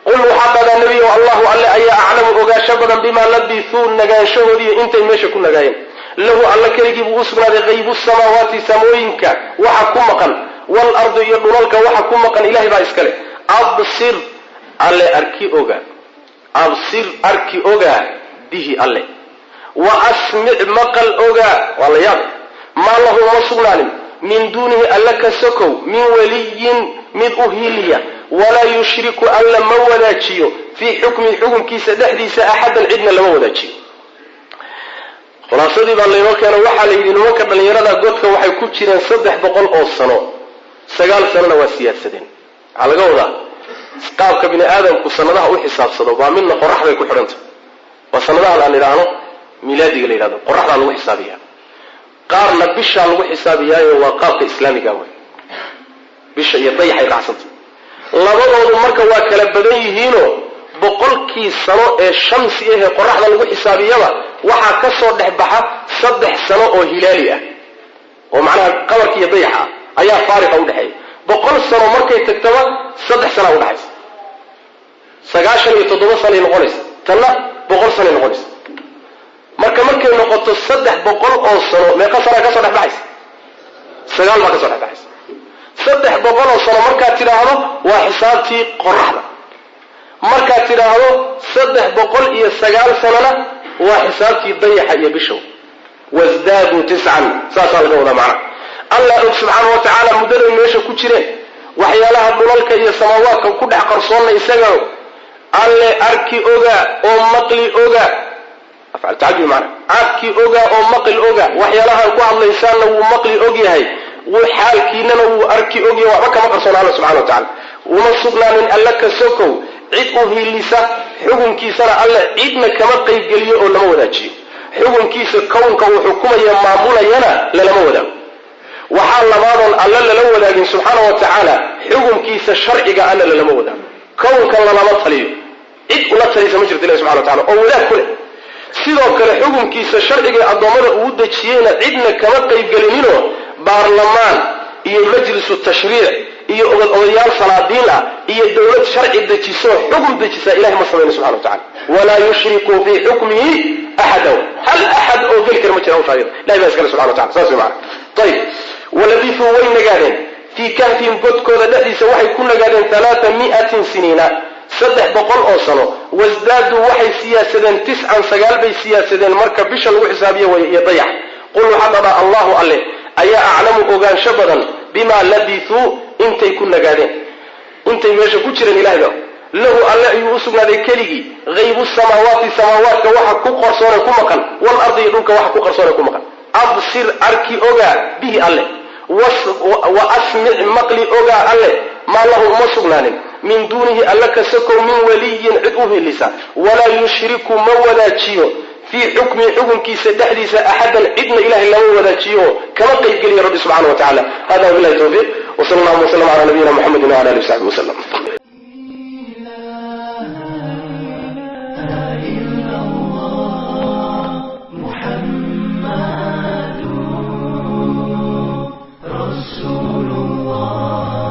Qul waxaa dhahdaa nebiyow allahu alle ayaa aclamu ogaansho badan bimaa labithuu nagaanshahoodiiyo intay meesha ku nagaayeen. Lahu alla keligii buu u sugnaaday haybu samaawaati samooyinka waxa ku maqan, waalardi iyo dhulalka waxa ku maqan ilahay baa iskale. Absir alle arki ogaa, absir arki ogaa bihi alle, wa asmic maqal ogaa. Waa la yaab. Maa lahu uma sugnaanin min duunihi alla ka sokow min waliyin mid u hiiliya, walaa yushriku alla ma wadaajiyo fii xukmihi xukunkiisa dhexdiisa axadan cidna lama wadaajiyo. Khulaasadii baa laynoo keeno. Waxaa la yidhi nimanka dhallinyarada godka waxay ku jireen 300 oo sano, 9 sanona waa siyaadsadeen. Waxaa laga wadaa qaabka bini aadamku sanadaha u xisaabsado baa midna qoraxday ku xidhanta, waa sanadahan aan idhaahno milaadiga la yidhahdo, qoraxdaa lagu xisaabiyaa. Qaarna bishaa lagu xisaabiyaayo waa qaabka islaamiga wey, bisha iyo dayaxay raacsanta. Labadoodu marka waa kala badan yihiinoo 100kii sano ee shamsi ahee qoraxda lagu xisaabiyaba waxaa ka soo dhex baxa 3 sano oo hilaali ah, oo macnaha qabarka iyo dayaxa ah ayaa faariqa udhexeeya. 100 sano markay tagtaba 3 sanaa udhexaysa, 97 sanay noqonaysa, tanna 100 sanay noqonaysa. Marka markay noqoto 300 oo sano meeqa sanaa kasoo dhex baxaysa? 9 baa kasoo dhex baxaysa. 300 oo sano markaad tidhaahdo waa xisaabtii qoraxda, markaad tidhaahdo 309 sanona waa xisaabtii dayaxa iyo bishow. Wasdaaduu 9, saasaa laga wadaa macnaha. Allah og subxaana wa tacaala muddaday meesha ku jireen, waxyaalaha dhulalka iyo samaawaadka ku dhex qarsoonna isaga alle arki ogaa oo maqli ogaa. Afcal tacajub macna, arki ogaa oo maqli ogaa, waxyaalahan ku hadlaysaanna wuu maqli og yahay, wuu xaalkiinana wuu arki og yahay, waxba kama qarsoona alla subxana wa tacala. Uma sugnaanin alla ka sokow cid u hiilisa, xukunkiisana alle cidna kama qaybgeliyo oo lama wadaajiyo. Xukunkiisa kownka uu xukumaya maamulayana lalama wadaago. Waxaa labaadoon alle lala wadaagin subxaana wa tacaala xukunkiisa sharciga ana lalama wadaago, kownkan lalama taliyo, cid ula taliysa ma jirto ilahi subxana wa tacala oo wadaag ku leh. Sidoo kale xukunkiisa sharciga ee addoommada uu dejiyeyna cidna kama qaybgelininoo baarlamaan iyo majlisu tashriic iyo odayaal salaadiin ah iyo dowlad sharci dejiso xukun dejisaa ilahay ma samayno subxana wa tacala. Walaa yushriku fii xukmihi axada, hal axad oo geli kara ma jira hawsha ayada, ilahay baa iskale subxana wa tacala. Saas way macana. Ayib, walabithuu way nagaadeen fii kahfihim godkooda dhexdiisa waxay ku nagaadeen 300 siniina 300 oo sano. Wasdaaduu waxay siyaasadeen 9 9 bay siyaasadeen marka bisha lagu xisaabiyo way iyo dayax. Qul waxaa dhadhaa allahu alle ayaa aclamu ogaansho badan bimaa labithuu intay ku nagaadeen, intay meesha ku jireen ilahay baa. Lahu alle ayuu u sugnaaday keligii haybu samaawaati samaawaadka waxa ku qarsoone ku maqan, waalardi iyo dhulka waxa ku qarsoone ku maqan. Absir arki ogaa bihi alle, wa asmic maqli ogaa alle. Maa lahu uma sugnaanin min duunihi alla ka sokow min waliyin cid u helisa, walaa yushriku ma wadaajiyo fii xukmihi xukunkiisa dhexdiisa axadan cidna ilahay lama wadaajiyo kama qaybgeliyo rabbi subxana wa tacala. Hada wabillahi tawfiiq, wa sala allahuma wasalam ala nabiyina muxamedin wala alihi wasaxbi wasalam.